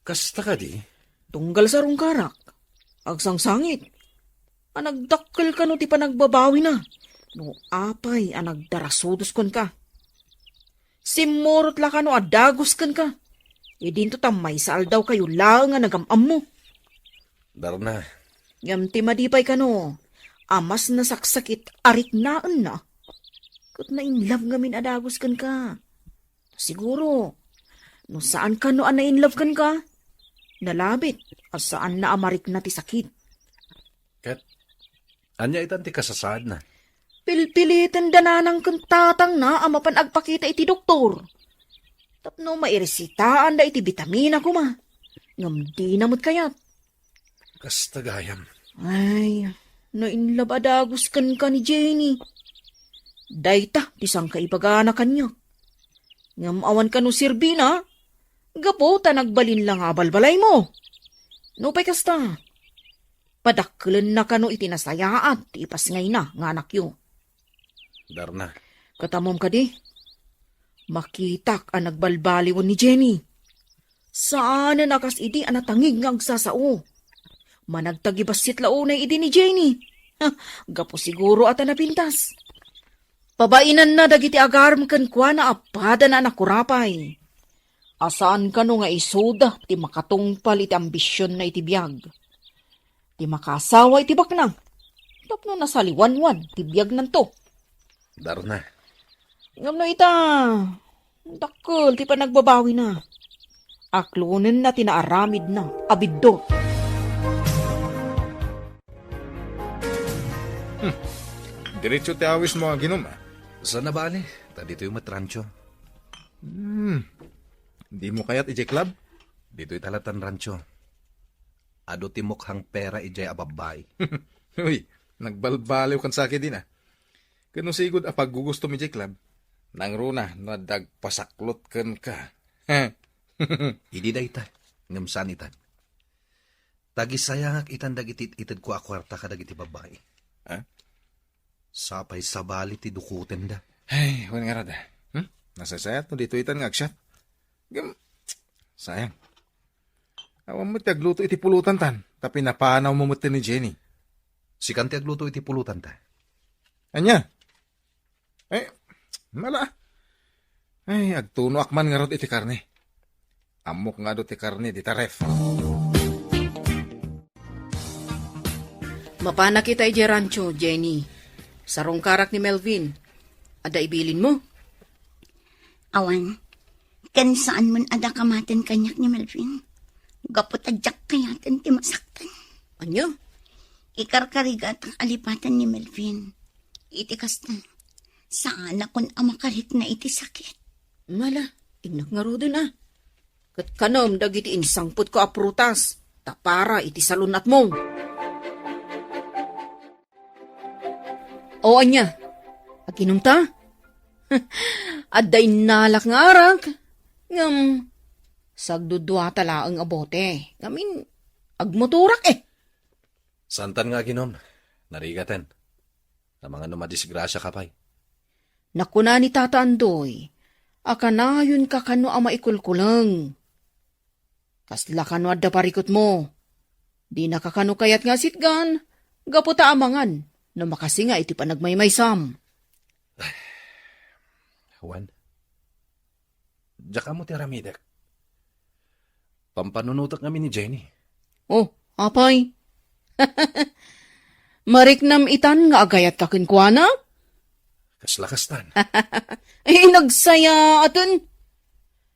Kasta kadi? Tunggal sarungkarak. Agsangsangit. A nagdakkel kano ti panagbabawina. No apay a nagdarasudos kenka. Simmurot la kano a dagus kenka. Idinto ta maysa aldaw kayo laeng a nagam-ammo. Darna. Ngem ti madi pay kano, a mas nasaksakit a riknaenna. Ket na-in love ngamin a dagus kenka. Siguro, no saan kano a na-in love kenka, nalabit a saanna a marikna ti sakit. Ket ania itan ti kasasaadna? Pilpiliten da nanang ken tatangna a mapan agpakita iti doktor. Tapno mairesitaanda iti bitamina koma. Ngem dina met kayat. Kasta gayam. Ay, na-in love a dagus kenka ni Jenny. Dayta ti sangkaibagana kaniak. Ngem awan kano serbina, gapu ta nagbalin la nga abalbalaymo. Nupay kasta, padakkelenna kano iti nasayaat ti ipasngayna nga anakyo. Darna. Ket ammom kadi, makitak a nagbalbaliwen ni Jenny. Saanen a kas idi a natangig nga agsasao. Managtagibassit la unay idi ni Jenny. Ha, gapu siguro a ta napintas. Pabainanna dagiti agarem kenkuana a padana a nakurapay. A saan kano nga isuda ti makatungpal iti ambisionna iti biag. Ti makaasawa iti baknang. Tapno nasaliwanwan ti biagnanto. Darna. Ngem no ita, dakkel ti panagbabawina. Aklonenna ti naaramidna a biddut. Hmm. Diretso ti awismo, aginom, a? Saan a bale, ta ditoy met rancho. Hmm. Dimo kayat idiay club? Ditoy ta lattan rancho. Adu ti mukhang pera idiay a babbai. Uy, nagbalbaliw kan sakit din, a. Ket no sigud a paggugustom idiay club, nangruna no adda agpasaklot kenka. Idi dayta, ngem saan itan. Tagisayangak itan dagiti it-itedko a kuarta kadagiti babbai. Ha? Sapay sabali ti dukotenda. Ay, wen ngarud, a. Hmm? Nasaysayat no ditoy itan nga agsiat. Ngem, sayang. Awan met ti agluto iti pulutan tan, ta pinapanawmo met ni Jenny. Sikan ti agluto iti pulutan ta. Ania? Eh, mala. Ay, agtunoak man ngarud iti karne. Ammok nga adu ti karne dita ref. Mapanak ita idiay rancho, Jenny. Sarungkarak ni Melvin. Adda ibilinmo? Awan. Ken saan man a dakamaten kaniak ni Melvin. Gapu ta diak kayaten ti masaktan. Ania? Ikarkarigatak a lipaten ni Melvin. Iti kasta, saanakon a makarikna iti sakit. Mala, innak ngaruden, a. Ket kanem dagiti insangpetko a prutas, ta para iti salun-atmo. O ania, aginumta? Adda innalak nga arak, ngem sagduduata laeng a bote, ngamin, agmotorak, e. Saantan nga aginom. Narigaten. Amangan no madisgrasiaka pay. Nakuna ni Tata Andoy, a kanayonka kano a maikulkuleng. Kasla kano adda parikutmo. Dinaka kano kayat nga asitgan, gapu ta amangan no makasinga iti panagmaymaysam. Wen, diak ammo ti aramidek. Pampanunotek ngamin ni Jenny. Oh, apay? Mariknam itan nga agayatka kenkuana? Kasla kastan. Eh, nagsayaaten.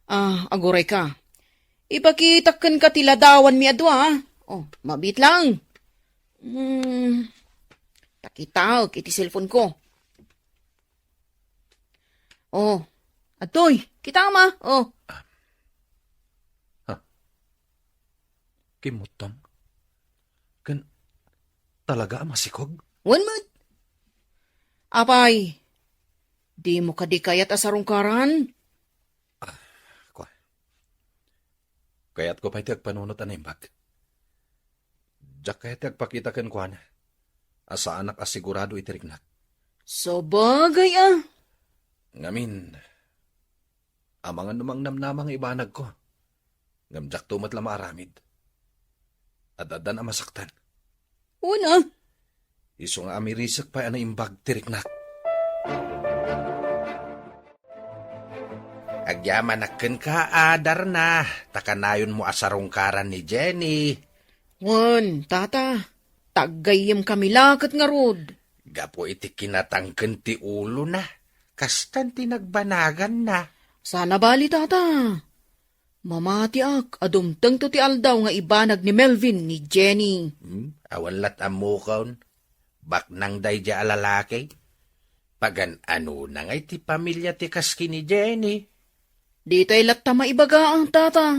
Ah, agurayka. Ipakitak kenka ti ladawanmi a dua, ah. Oh, mabiit lang. Hmm, pakitaek iti cellphone ko. Oh, adtoy, kitam, ah. Oh. Ha? Kimmutang? Ken talaga a masikog? Wen met. Apay, dimo kadi kayat a sarungkaran? Ah, kua. Kayatko pay ti agpanunot a naimbag. Diak kayat ti agpakita kenkuana a saanak a sigurado iti riknak. Sabagay, ah. Ngamin, amangan no mangnamnama nga ibanagko, ngem diakto met la maaramid. Ad-addan a masaktan. Wen, ah. Isu nga amirisek pay a naimbag ti riknak. Agyamanak kenka, a Darna, ta kanayonmo a sarungkaran ni Jenny. Wen, Tata, ta aggayyemkami la ket ngarud. Gapu iti kinatangken ti ulona, kastan ti nagbanaganna. Saan a bali, Tata. Mamatiak a dumtengto ti aldaw nga ibanag ni Melvin ni Jenny. Hmm? Awan lat ammokon. Baknang daydiay a lalaki. Pagan-anona ngay ti pamilia ti kas ken ni Jenny? Ditay latta maibaga, Tata.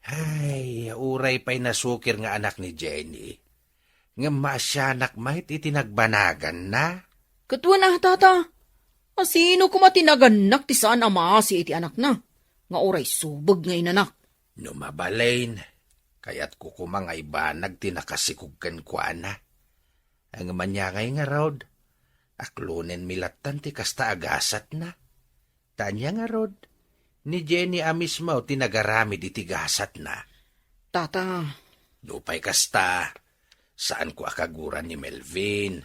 Ay, uray pay nasukir nga anak ni Jenny. Ngem maasianak met iti nagbanaganna. Ket wen a, Tata, a sino koma ti nagannak ti saan a maasi iti anakna, nga uray subeg nga inanak? No mabalin, kayatko koma nga ibanag ti nakasikog kenkuana. Ngem ania ngay ngarud, aklonenmi lattan ti kasta a gasatna. Ta ania ngarud, ni Jenny a mismo ti nagaramid iti gasatna. Tata. Nupay kasta, saanko a kaguran ni Melvin.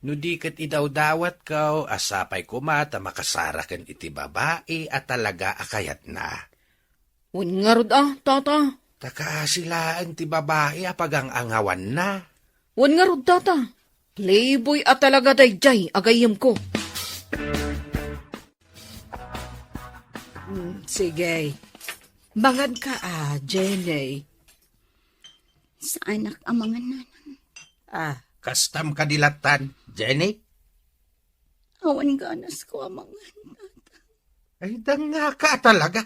No di ket idawdawatko, a sapay koma ta makasaraken iti babai a talaga a kayatna. Wen ngarud a, Tata. Ta kaasi laeng ti babai a pagang-angawanna. Wen ngarud, Tata. Playboy a talaga daydiay a gayyemko. Mm, sige. Manganka a, Jenny. Saanak a mangan, Nanang. Ah. Kastam kadi lattan, Jenny? Awan ganasko a mangan, Tata. Ay, dangngaka talaga.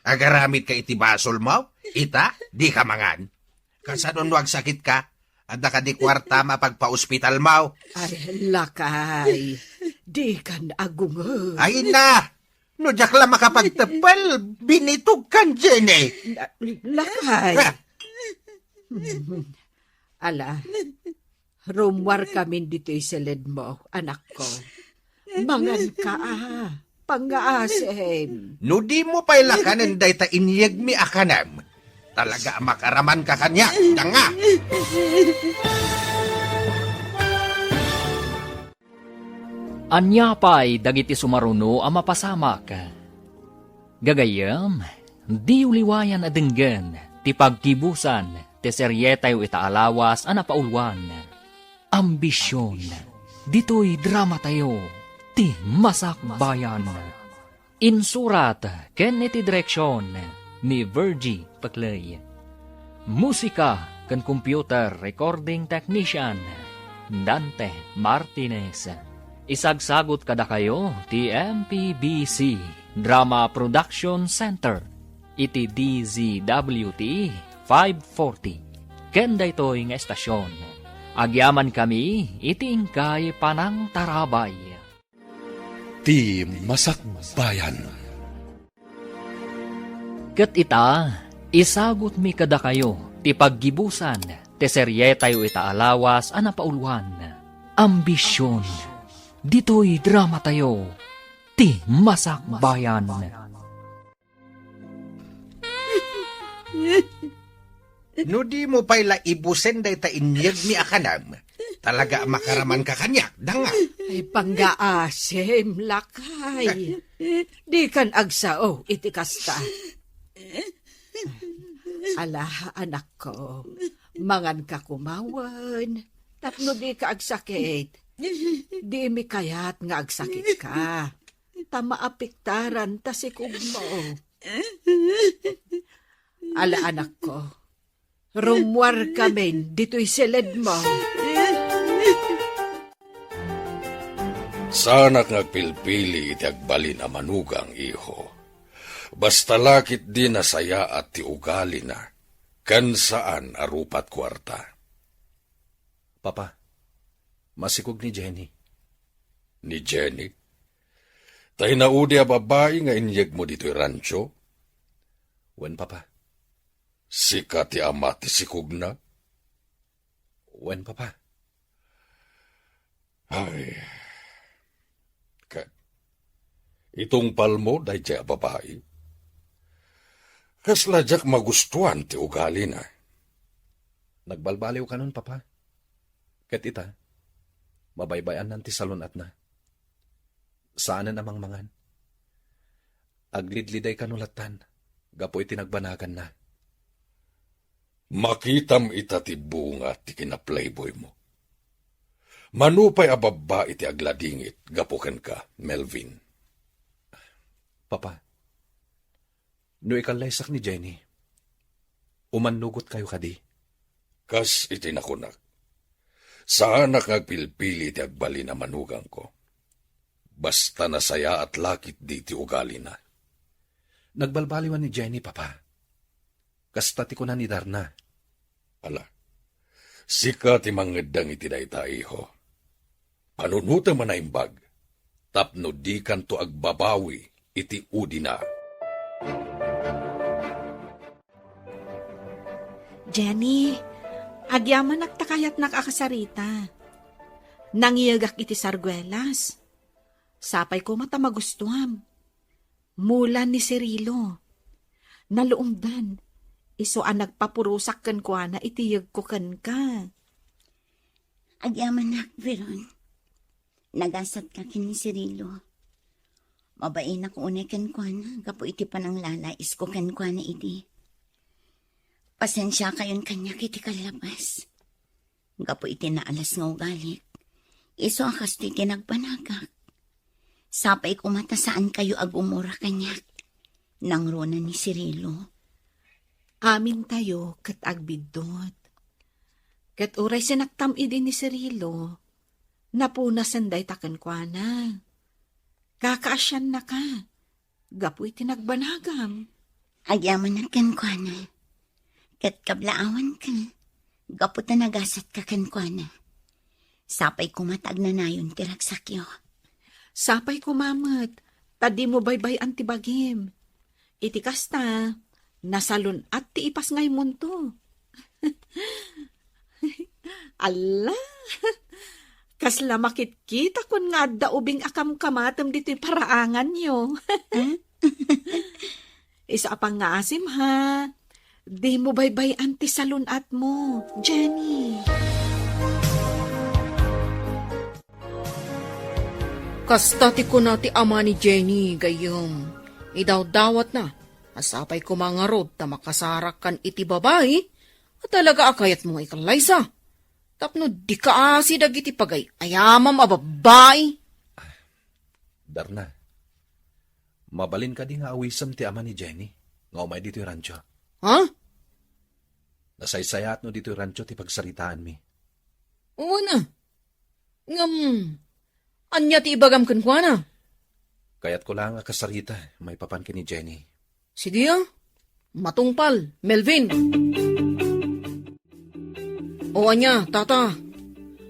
Agaramidka iti basolmo? Ita, dika mangan. Kasano no agsakitka? Adda kadi kuartam a pagpaospitalmo? Ay, lakay. Dikan agungod. Ay na! No diak la makapagteppel, binitogkan, Jenny. La-, lakay. Ah. Ala, rummuarkamin ditoy siledmo, anakko. Manganka a, pangngaasim. No dimo pay la kanen dayta inyegmi a kanem, talaga a makaramanka kaniak, danga. Ania pay dagiti sumaruno a mapasamak? Gagayyem, diyo liwayan a denggen ti paggibusan ti serietayo ita a lawas a napauluan, Ambision. Ditoy dramatayo, ti Masakbayan. Insurat ken iti direksion ni Virgie Paclay. Musika ken computer recording technician, Dante Martinez. Isagsagut kadakayo ti M P B C Drama Production Center iti D Z W T five forty. Ken daytoy nga estasion, agyamankami iti inkay panangtarabay. Ti Masakbayan. Ket ita, isagutmi kadakayo ti paggibusan ti serietayo ita a lawas a napauluan, Ambision. Ditoy dramatayo, ti Masakbayan. No dimo pay la ibusen dayta inyegmi a kanam, talaga a makaramanka kaniak, danga. Ay, panggaasim, lakay. Dikan agsao iti kasta. Ala, anakko, manganka kumawen, tapno dika agsakit. Dimi kayat nga agsakitka, ta maapektaran ta sikogmo. Ala, anakko, rummuarkamin ditoy siledmo. Saanak nga agpilpili iti agbalin a manugang, iho. Basta la ketdi nasayaat ti ugalina, ken saan a rupat kuarta. Papa, masikog ni Jenny. Ni Jenny? Ta inaudi a babai nga inyegmo ditoy rancho? Wen, Papa. Sika ti ama ti sikogna? Wen, Papa. Ay. Ket itungpalmo daydiay a babai? Kasla diak magustuan ti ugalina. Nagbalbaliw kanon, Papa. Ket ita, mabaybay-annan ti salun-atna. Saanen a mangmangan. Aglidliday kano lattan gapu iti nagbanaganna. Makitam ita ti bunga ti kinaplayboymo. Mano pay a babbai ti agladingit gapu kenka, Melvin? Papa, no ikallaysak ni Jenny, umannugotkayo kadi? Kas iti nakunak, saanak nga agpilpili iti agbalin a manugangko. Basta nasayaat la ketdi ti ugalina. Nagbalbaliwan ni Jenny, Papa. Kasta ti kuna ni Darna. Ala, sika ti mangeddeng iti dayta, iho. Panunotem a naimbag, tapno dikanto agbabawi iti udina. Jenny, agyamanak ta kayatnak a kasarita. Nangiyegak iti sarguelas. Sapay koma ta magustuam. Mula ni Cirilo. Naluongdan. Isu a nagpapurosak kenkuana iti yegko kenka. Agyamanak, Veron. Nagasatka ken ni Cirilo. Mabainak unay kenkuana gapu iti pananglalaisko kenkuana idi. Pasensiakayon kaniak iti kallabas. Gapu iti naalas nga ugalik, isu a kastoy ti nagbanagak. Sapay koma ta saankayo a gumura kaniak. Nangruna ni Cirilo. Amintayo ket agbiddut. Ket uray sinaktam idi ni Cirilo, napunasen dayta kenkuana. Kakaasiannaka gapu iti nagbanagam. Agyamanak kenkuana, ket kablaawanka gapu ta nagasatka kenkuana. Sapay koma ta agnanayon ti ragsakyo. Sapay koma met ta dimo baybay-an ti bagim. Iti kasta, nasalun-at ti ipasngaymonto. Alla! Kasla makitkitakon nga adda ubing a kamkamatem ditoy paraanganyo. Isu a pangngaasim, ha? Dimo baybay-an ti salun-atmo, Jenny. Kasta ti kuna ti ama ni Jenny, gayyem, idawdawatna a sapay koma ngarud ta makasarakkan iti babai a talaga a kayatmo nga ikallaysa, tapno dika asi dagiti pagay-ayamam a babbai. Darna, mabalin kadi nga awisem ti ama ni Jenny nga umay ditoy rancho? Ha? Nasaysayaatno ditoy rancho ti pagsaritaanmi. Wen a. Ngem, ania ti ibagam kenkuana? Kayatko laeng a kasarita maipapan ken ni Jenny. Sige a. Matungpal, Melvin. O ania, tata?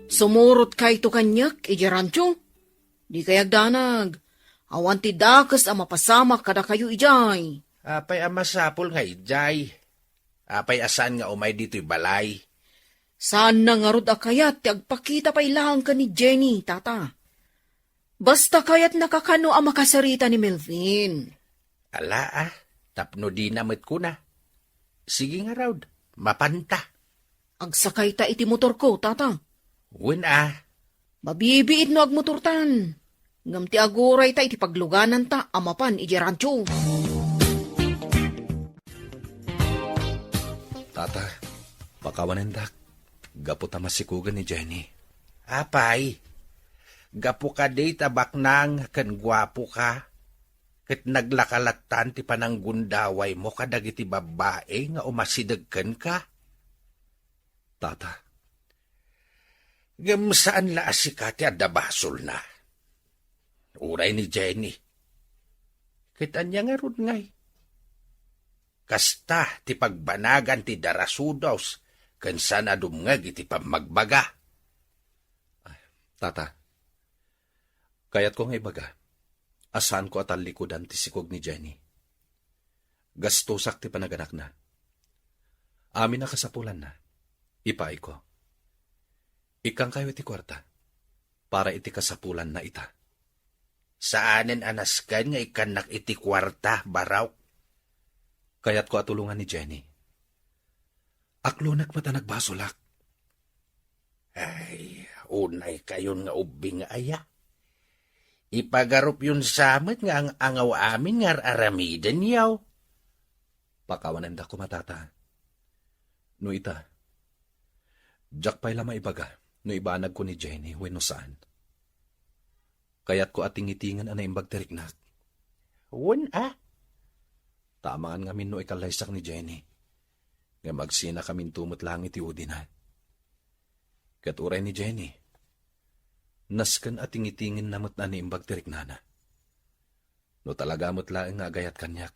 Sumurotkayto kaniak idiay rancho? Dikay agdanag. Awan ti dakes a mapasamak kadakayo idiay. Apay a masapul nga idiay? Apay a saan nga umay ditoy balay? Saanna ngarud a kayat ti agpakita pay laeng ken ni Jenny, tata. Basta kayatna kakano a makasarita ni Melvin. Ala, ah, tapno dina met kuna. Sige ngarud, mapanta. Agsakayta iti motorko, tata. Wen, ah. Mabibiit no agmotortan. Ngem ti agurayta iti paglugananta a mapan idiay rancho. Tata, pakawanendak. Gapu ta masikogen ni Jenny. Apay, gapu kadi ta baknang ken guapo ka, ket naglakalattan ti pananggundawaymo kadagiti babbai nga umasideg kenka? Tata. Ngem saan la a sika ti adda basolna. Uray ni Jenny. Ket ania ngarud ngay? Kasta ti pagbanagan ti darasudos ken saan a dumngeg iti pammagbaga. Tata, kayatko nga ibaga a saanko a tallikudan ti sikog ni Jenny. Gastosak ti panaganakna. Amin a kasapulanna, ipaayko. Ikkangkayo iti kuarta para iti kasapulanna ita. Saanen a nasken nga ikkannak iti kuarta, Barok. Kayatko a tulongan ni Jenny. Aklonek met a nagbasolak. Ay, unay kayon nga ubbing aya. Ipagarupyon sa met nga ang-angaw amin nga ar-aramidenyo. Pakawanenda koma, tata. No ita, diak pay la maibaga no ibanagko ni Jenny wenno saan. Kayatko a tingitingen a naimbag ti riknak. Wen a? Ta amangan ngamin no ikallaysak ni Jenny. Ngem agsinakaminto met laeng iti udina. Ket uray ni Jenny, nasken a tingitingenna met a naimbag ti riknana. No talaga met laeng nga agayat kaniak,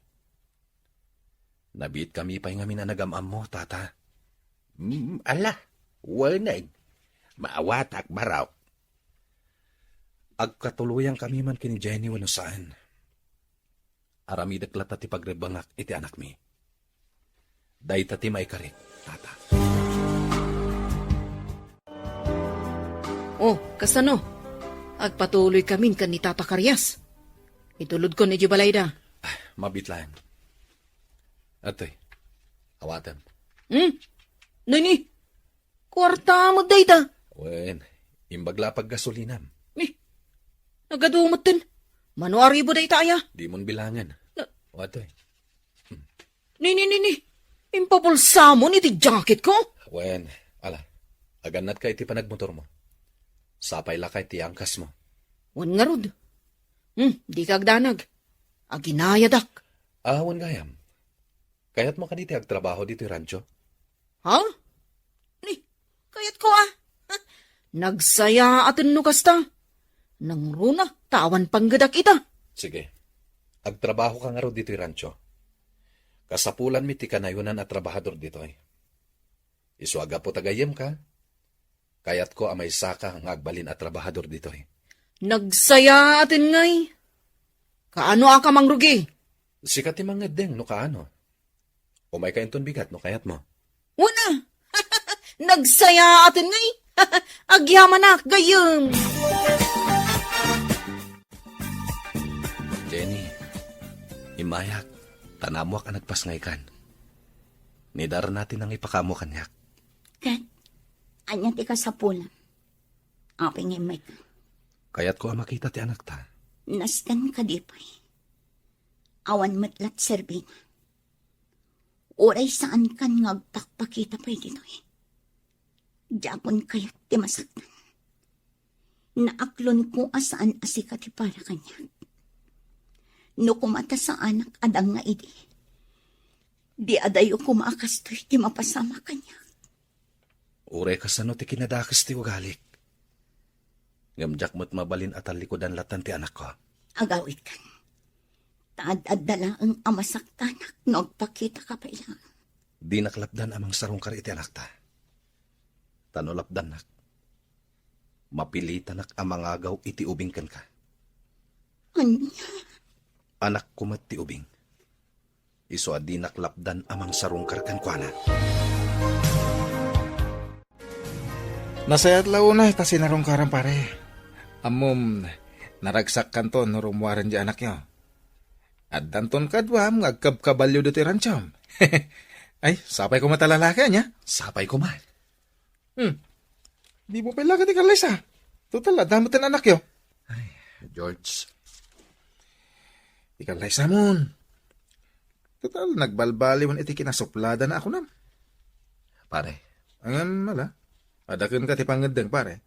nabiitkami pay ngamin a nagam-ammo, tata. Mm, ala, wen a. Maawatak, Barok. Agkatuloyangkami man ken ni Jenny wenno saan. Aramidek latta ti pagrebbengak iti anakmi. Dayta ti maikarik, tata. Oh, kasano? Agpatuloykamin ken ni Tata Karias. Itulodkon idiay balayda. Ah, mabiit laeng. Atoy, awatem. Hmm? Nini? Kuarta met dayta. Wen, imbag la a paggasolinam. Eh, nagadu metten. Mano a ribu dayta aya? Dimon bilangen. Na- O, atoy. Ni, ni, ni, ni. Impabulsamon iti jacketko? Wen, ala. Agannatka iti panagmotormo. Sapay la kay ti angkasmo. Wen ngarud. Hmm, dika agdanag. Aginayadak. Ah, wen gayam. Kayatmo kadi ti agtrabaho ditoy rancho? Ha? Ni, kayatko a. Nagsayaaten no kasta. Nangruna, ta awan panggedak ita. Sige. Agtrabaho ka ngarud ditoy rancho. Kasapulanmi ti kanayonan a trabahador ditoy. Isu a gapu ta gayyemka, kayatko a maysaka nga agbalin a trabahador ditoy. Nagsayaaten ngay. Kaano a ka mangrugi? Sika ti mangeddeng no kaano. Umayka inton bigat no kayatmo. Wen a. Nagsayaaten ngay. Agyamanak gayyem. Jenny, immayak, ta naammoak a nagpasngaykan. Ni Darna ti nangipakaammo kaniak. Ket, ania ti kasapulan? Apay nga immayka? Kayatko a makita ti anakta. Nasken kadi pay? Awan met la ti serbina. Uray saankan nga agpakpakita pay ditoy. Diakon kayat ti masaktan. Naaklonko a saan a sika ti para kaniak. No koma ta saanak a danga idi, di adayo koma a kastoy ti mapasamak kaniak. Uray kasano ti kinadakes ti ugalik. Ngem diak met mabalin a tallikudan latan ti anakko. Agawidkan. Ta ad-adda laeng a masaktanak no agpakitaka pay laeng. Dinak lapdan a mangsarungkar iti anakta. Ta no lapdannak, mapilitanak a mangagaw iti ubing kenka. Ania? Anakko met ti ubing. Isu a dinak lapdan a mangsarungkar kenkuana. Nasayaat la unay ta sinarungkaram, pare. Ammom, naragsakkanton no rummuaren di anakyo. Addanton kaduam nga agkabkabalio ditoy ranchom. Ay, sapay koma ta lalaki, ania? Sapay koma. Hmm. Dimo pay la ket ikallaysa. Total, adda met ti anakyo. Ay, George. Ikallaysamon. Total, nagbalbaliwen iti kinasupladana a kunam. Pare. Ngem, ala, adda kenka ti pangngeddeng, pare.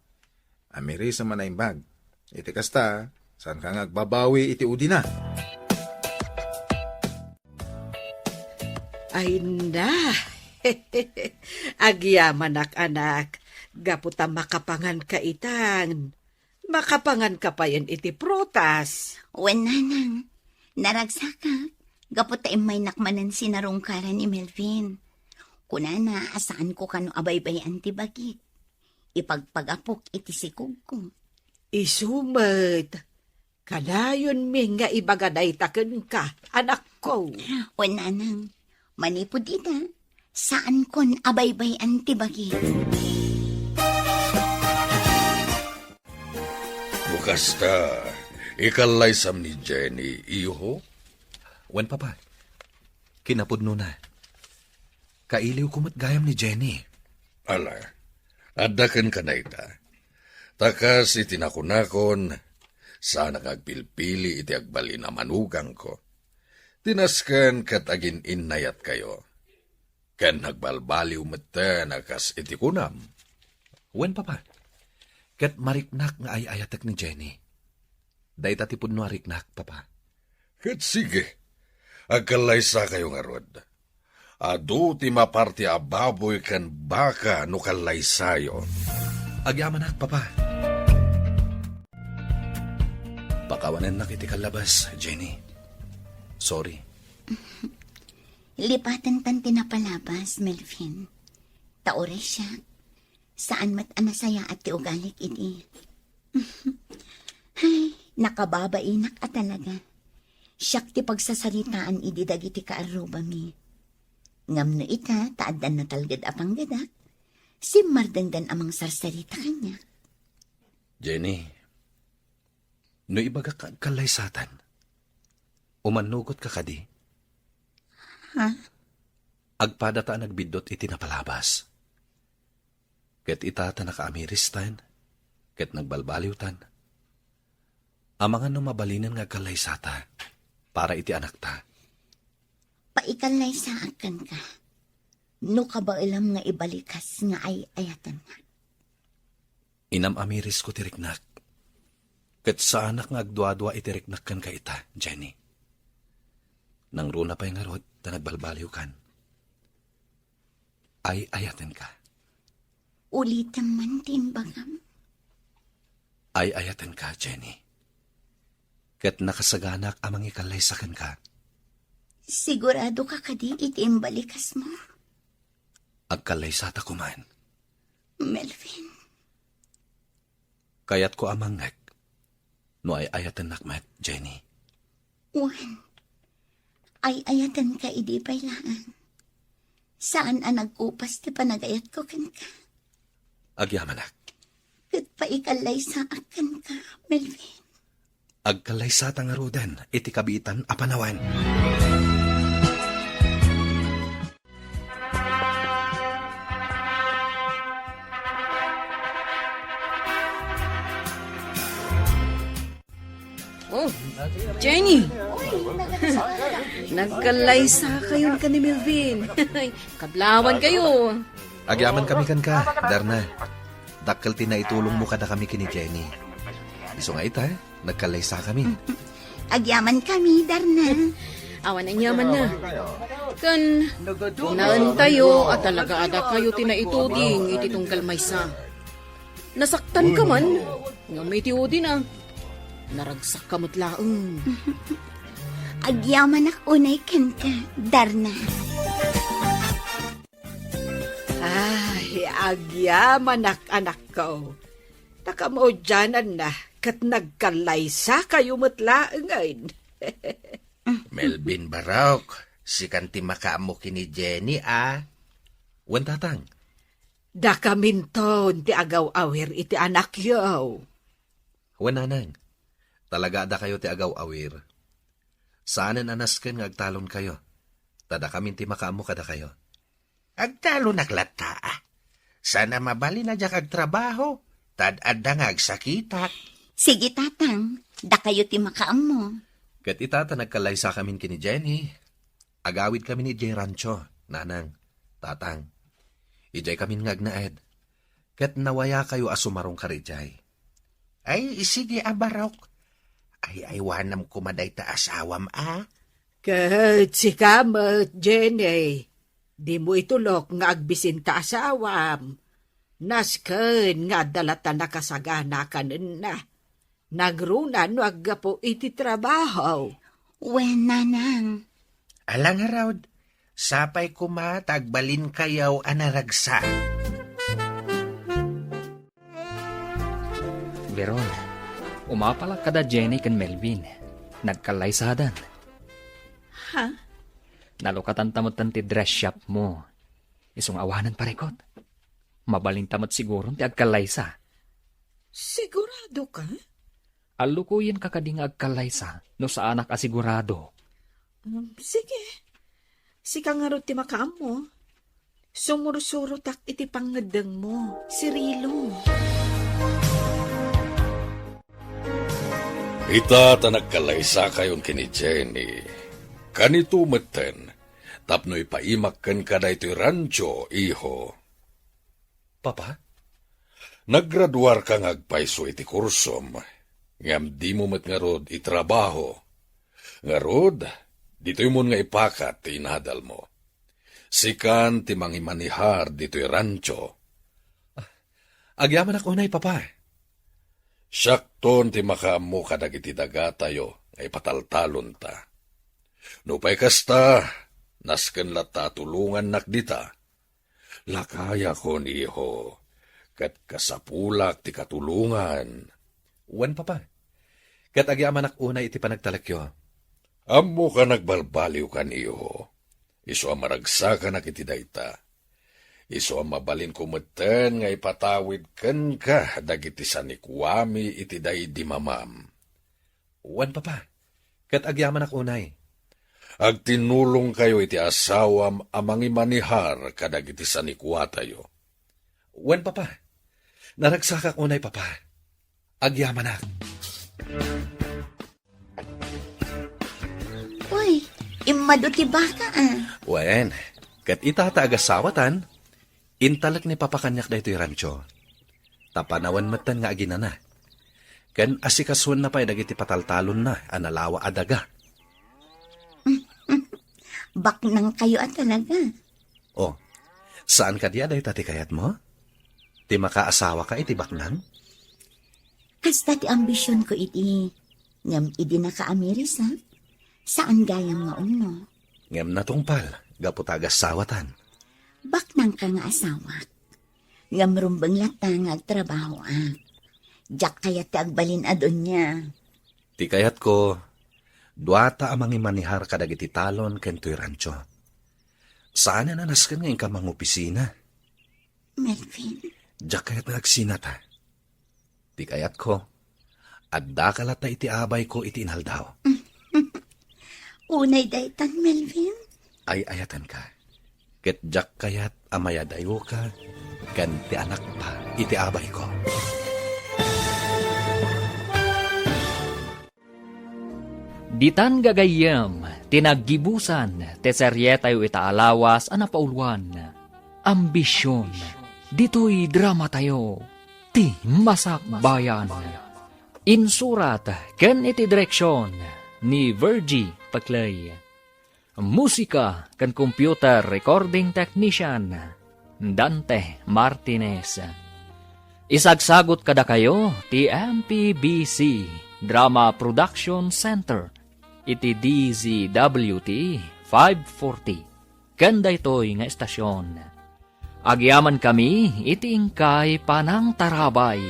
Amirisem a naimbag. Iti kasta, saanka nga agbabawi iti udina. Ay na! Agyamanak, anak, gapu ta makapanganka itan. Makapanganka payen iti prutas. Wen, nanang, naragsakak, gapu ta immaynak manen sinarungkaran ni Melvin. Kunana a saanko kano a baybay-an ti bagik. Ipagpagapok iti sikogko. Isu met, kadayonmi nga ibaga dayta kenka, anakko. Wen, nanang, manipud ita, saankon a baybay-an ti bagik. No kasta, ikallaysam ni Jenny, iho? Wen, Papa. Kinapudnona. Kailiwko met gayam ni Jenny. Ala, adda kenka dayta. Ta kas iti nakunakon, saanak nga agpilpili iti agbalin a manugangko. Ti nasken ket agin-innayatkayo. Ken nagbalbaliw metten a kas iti kunam. Wen, Papa. Ket mariknak nga ay-ayatek ni Jenny. Dayta ti pudno a riknak, Papa. Ket sige, agkallaysakayo ngarud. Adu ti maparti a baboy ken baka no kallaysayo. Agyamanak, Papa. Pakawanennak iti kallabas, Jenny. Sorry. Lipatentan ti napalabas, Melvin. Ta uray siak, saan met a nasayaat ti ugalik idi. Ay, nakababainak a talaga. Siak ti pagsasaritaan idi dagiti kaarrubami. Ngem no ita ta addan natalged a panggedak, simmardengdan a mangsarsarita kaniak. Jenny, no ibagak nga agkallaysatan, umannugotka kadi? Ha? Agpadata a nagbiddut iti napalabas. Ket ita ta nakaamiristan, ket nagbalbaliwtan. Amangan no mabalinen nga agkallaysata para iti anakta. Paikallaysaak kenka, no kabaelam nga ibalikas nga ay-ayatennak. Inam-amirisko ti riknak, ket saanak nga agduadua iti riknak kenka ita, Jenny. Nangruna pay ngarud ta nagbalbaliwkan. Ay-ayatenka. Ulitem man ti imbagam. Ay-ayatenka, Jenny. Ket nakasaganak a mangikallaysa kenka. Siguradoka kadi iti imbalikasmo? Agkallaysata koman. Melvin. Kayatko a mangngeg no ay-ayatennak met, Jenny. Wen, ay-ayatenka idi pay laeng. Saan a nagkupas ti panagayatko kenka. Agyamanak. Ket paikallaysaak kenka, Melvin. Agkallaysata ngaruden iti kabiitan a panawen. Oh, Jenny! Nagkallaysakayon ken ni Melvin. Kablawankayo. Agyamankami kenka, Darna. Dakkel ti naitulongmo kadakami ken ni Jenny. Isu nga ita, nagkallaysakami. Agyamankami, Darna. Awan aniamanna. Ken, kunaentayo a talaga a dakayo ti naituding iti tunggal maysa. Nasaktanka man, ngem iti udina, naragsakka met laeng. Agyamanak unay kenka, Darna. Ay, agyamanak, anakko. Ta kamaudiananna, ket nagkallaysakayo met laengen. Melvin Barok, sikan ti makaammo ken ni Jenny, a? Wen, Tatang. Dakaminton ti agaw-awir iti anakyo. Wen, nanang, talaga a dakayo ti agaw-awir. Saanen a nasken nga agtalonkayo, ta dakamin ti makaammo kadakayo. Agtalonak latta, a. Saan a mabalin a diak agtrabaho, ta ad-adda nga agsakitak. Sige, Tatang, dakayo ti makaammo. Ket ita ta nagkallaysakamin ken ni Jenny, agawidkamin idiay rancho, Nanang, Tatang. Idiaykamin nga agnaed. Ket nawayakayo a sumarong karidiay. Ay, sige a, Barok. Ay-aywanam koma dayta asawam, a. Ket sika met, Jenny, dimo itulok nga agbisin ta asawam. Nasken nga adda latta nakasagana kanenna. Nagruna no aggapu iti trabaho. Wen, Nanang. Ala ngarud, sapay koma ta agbalinkayo a naragsak. Veron, umapalak kada Jenny ken Melvin. Nagkallaysadan. Ha? Nalukatan ta metten ti dress shop mo. Isu nga awanen parikot. Mabalin ta met siguron ti agkallaysa. Sigurado ka? Allukoyen ka kadi nga agkallaysa no saanak a sigurado. Um, sige. Sika ngarud ti makaammo. Sumursurotak iti pangngeddengmo, Cirilo. Ita ta nagkallaysakayon ken ni Jenny. Kanito metten, tapno ipaimak kenka daytoy rancho, iho. Papa? Nagraduarka nga agpayso iti kursom, ngem dimo met ngarud itrabaho. Ngarud, ditoymon nga ipakat ti inadalmo. Sikan ti mangimanihar ditoy rancho. Ah, agyamanak unay, Papa. Siakton ti makaammo kadagiti dagatayo nga ipataltalonta. Nupay kasta, nasken latta a tulongannak dita. Lakayakon, iho, ket kasapulak ti katulongan. Wen, Papa. Ket agyamanak unay iti panagtalekyo. Ammok a nagbalbaliwkan, iho. Isu a maragsakanak iti dayta. Isu a mabalinko metten nga ipatawid kenka dagiti sanikuami iti daydi mamam. Wen, Papa. Ket agyamanak unay. Agtinulongkayo iti asawam a mangimanihar kadagiti sanikuatayo. Wen, Papa. Naragsakak unay, Papa. Agyamanak. Uy, immadu ti baka, a. Wen, ket ita ta agasawatan, intalek ni Papa kaniak daytoy rancho. Ta panawen metten nga aginana. Ken asikasuenna pay dagiti pataltalonna a nalawa a daga. Baknangkayo a talaga. Oh, saan kadi a dayta ti kayatmo? Ti makaasawaka iti baknang? Kasta ti ambisionko idi, ngem idi nakaamirisak, saan gayam nga umno. Ngem natungpal, gapu ta agasawatan. Baknangka nga asawak. Ngem rumbeng latta nga agtrabahoak. Diak kayat ti agbalin a donia. Ti kayatko, duata a mangimanihar kadagiti talon ken toy rancho. Saanen a nasken nga inka mangopisina. Melvin. Diak kayat nga agsinata. Ti kayatko, addaka latta iti abayko iti inaldaw. Unay daytan, Melvin. Ay-ayatenka. Ket diak kayat a mayadayoka ken ti anakta iti abayko. Ditan gagayyem ti naggibusan ti serietayo ita a lawas a napauluan, Ambision. Ditoy dramatayo, Ti Masakbayan. Insurat ken iti direksion ni Virgie Paclay. Musika ken computer recording technician, Dante Martinez. Isagsagut kadakayo ti M P B C Drama Production Center iti D Z W T five forty ken daytoy nga estasion. Agyamankami iti inkay panangtarabay.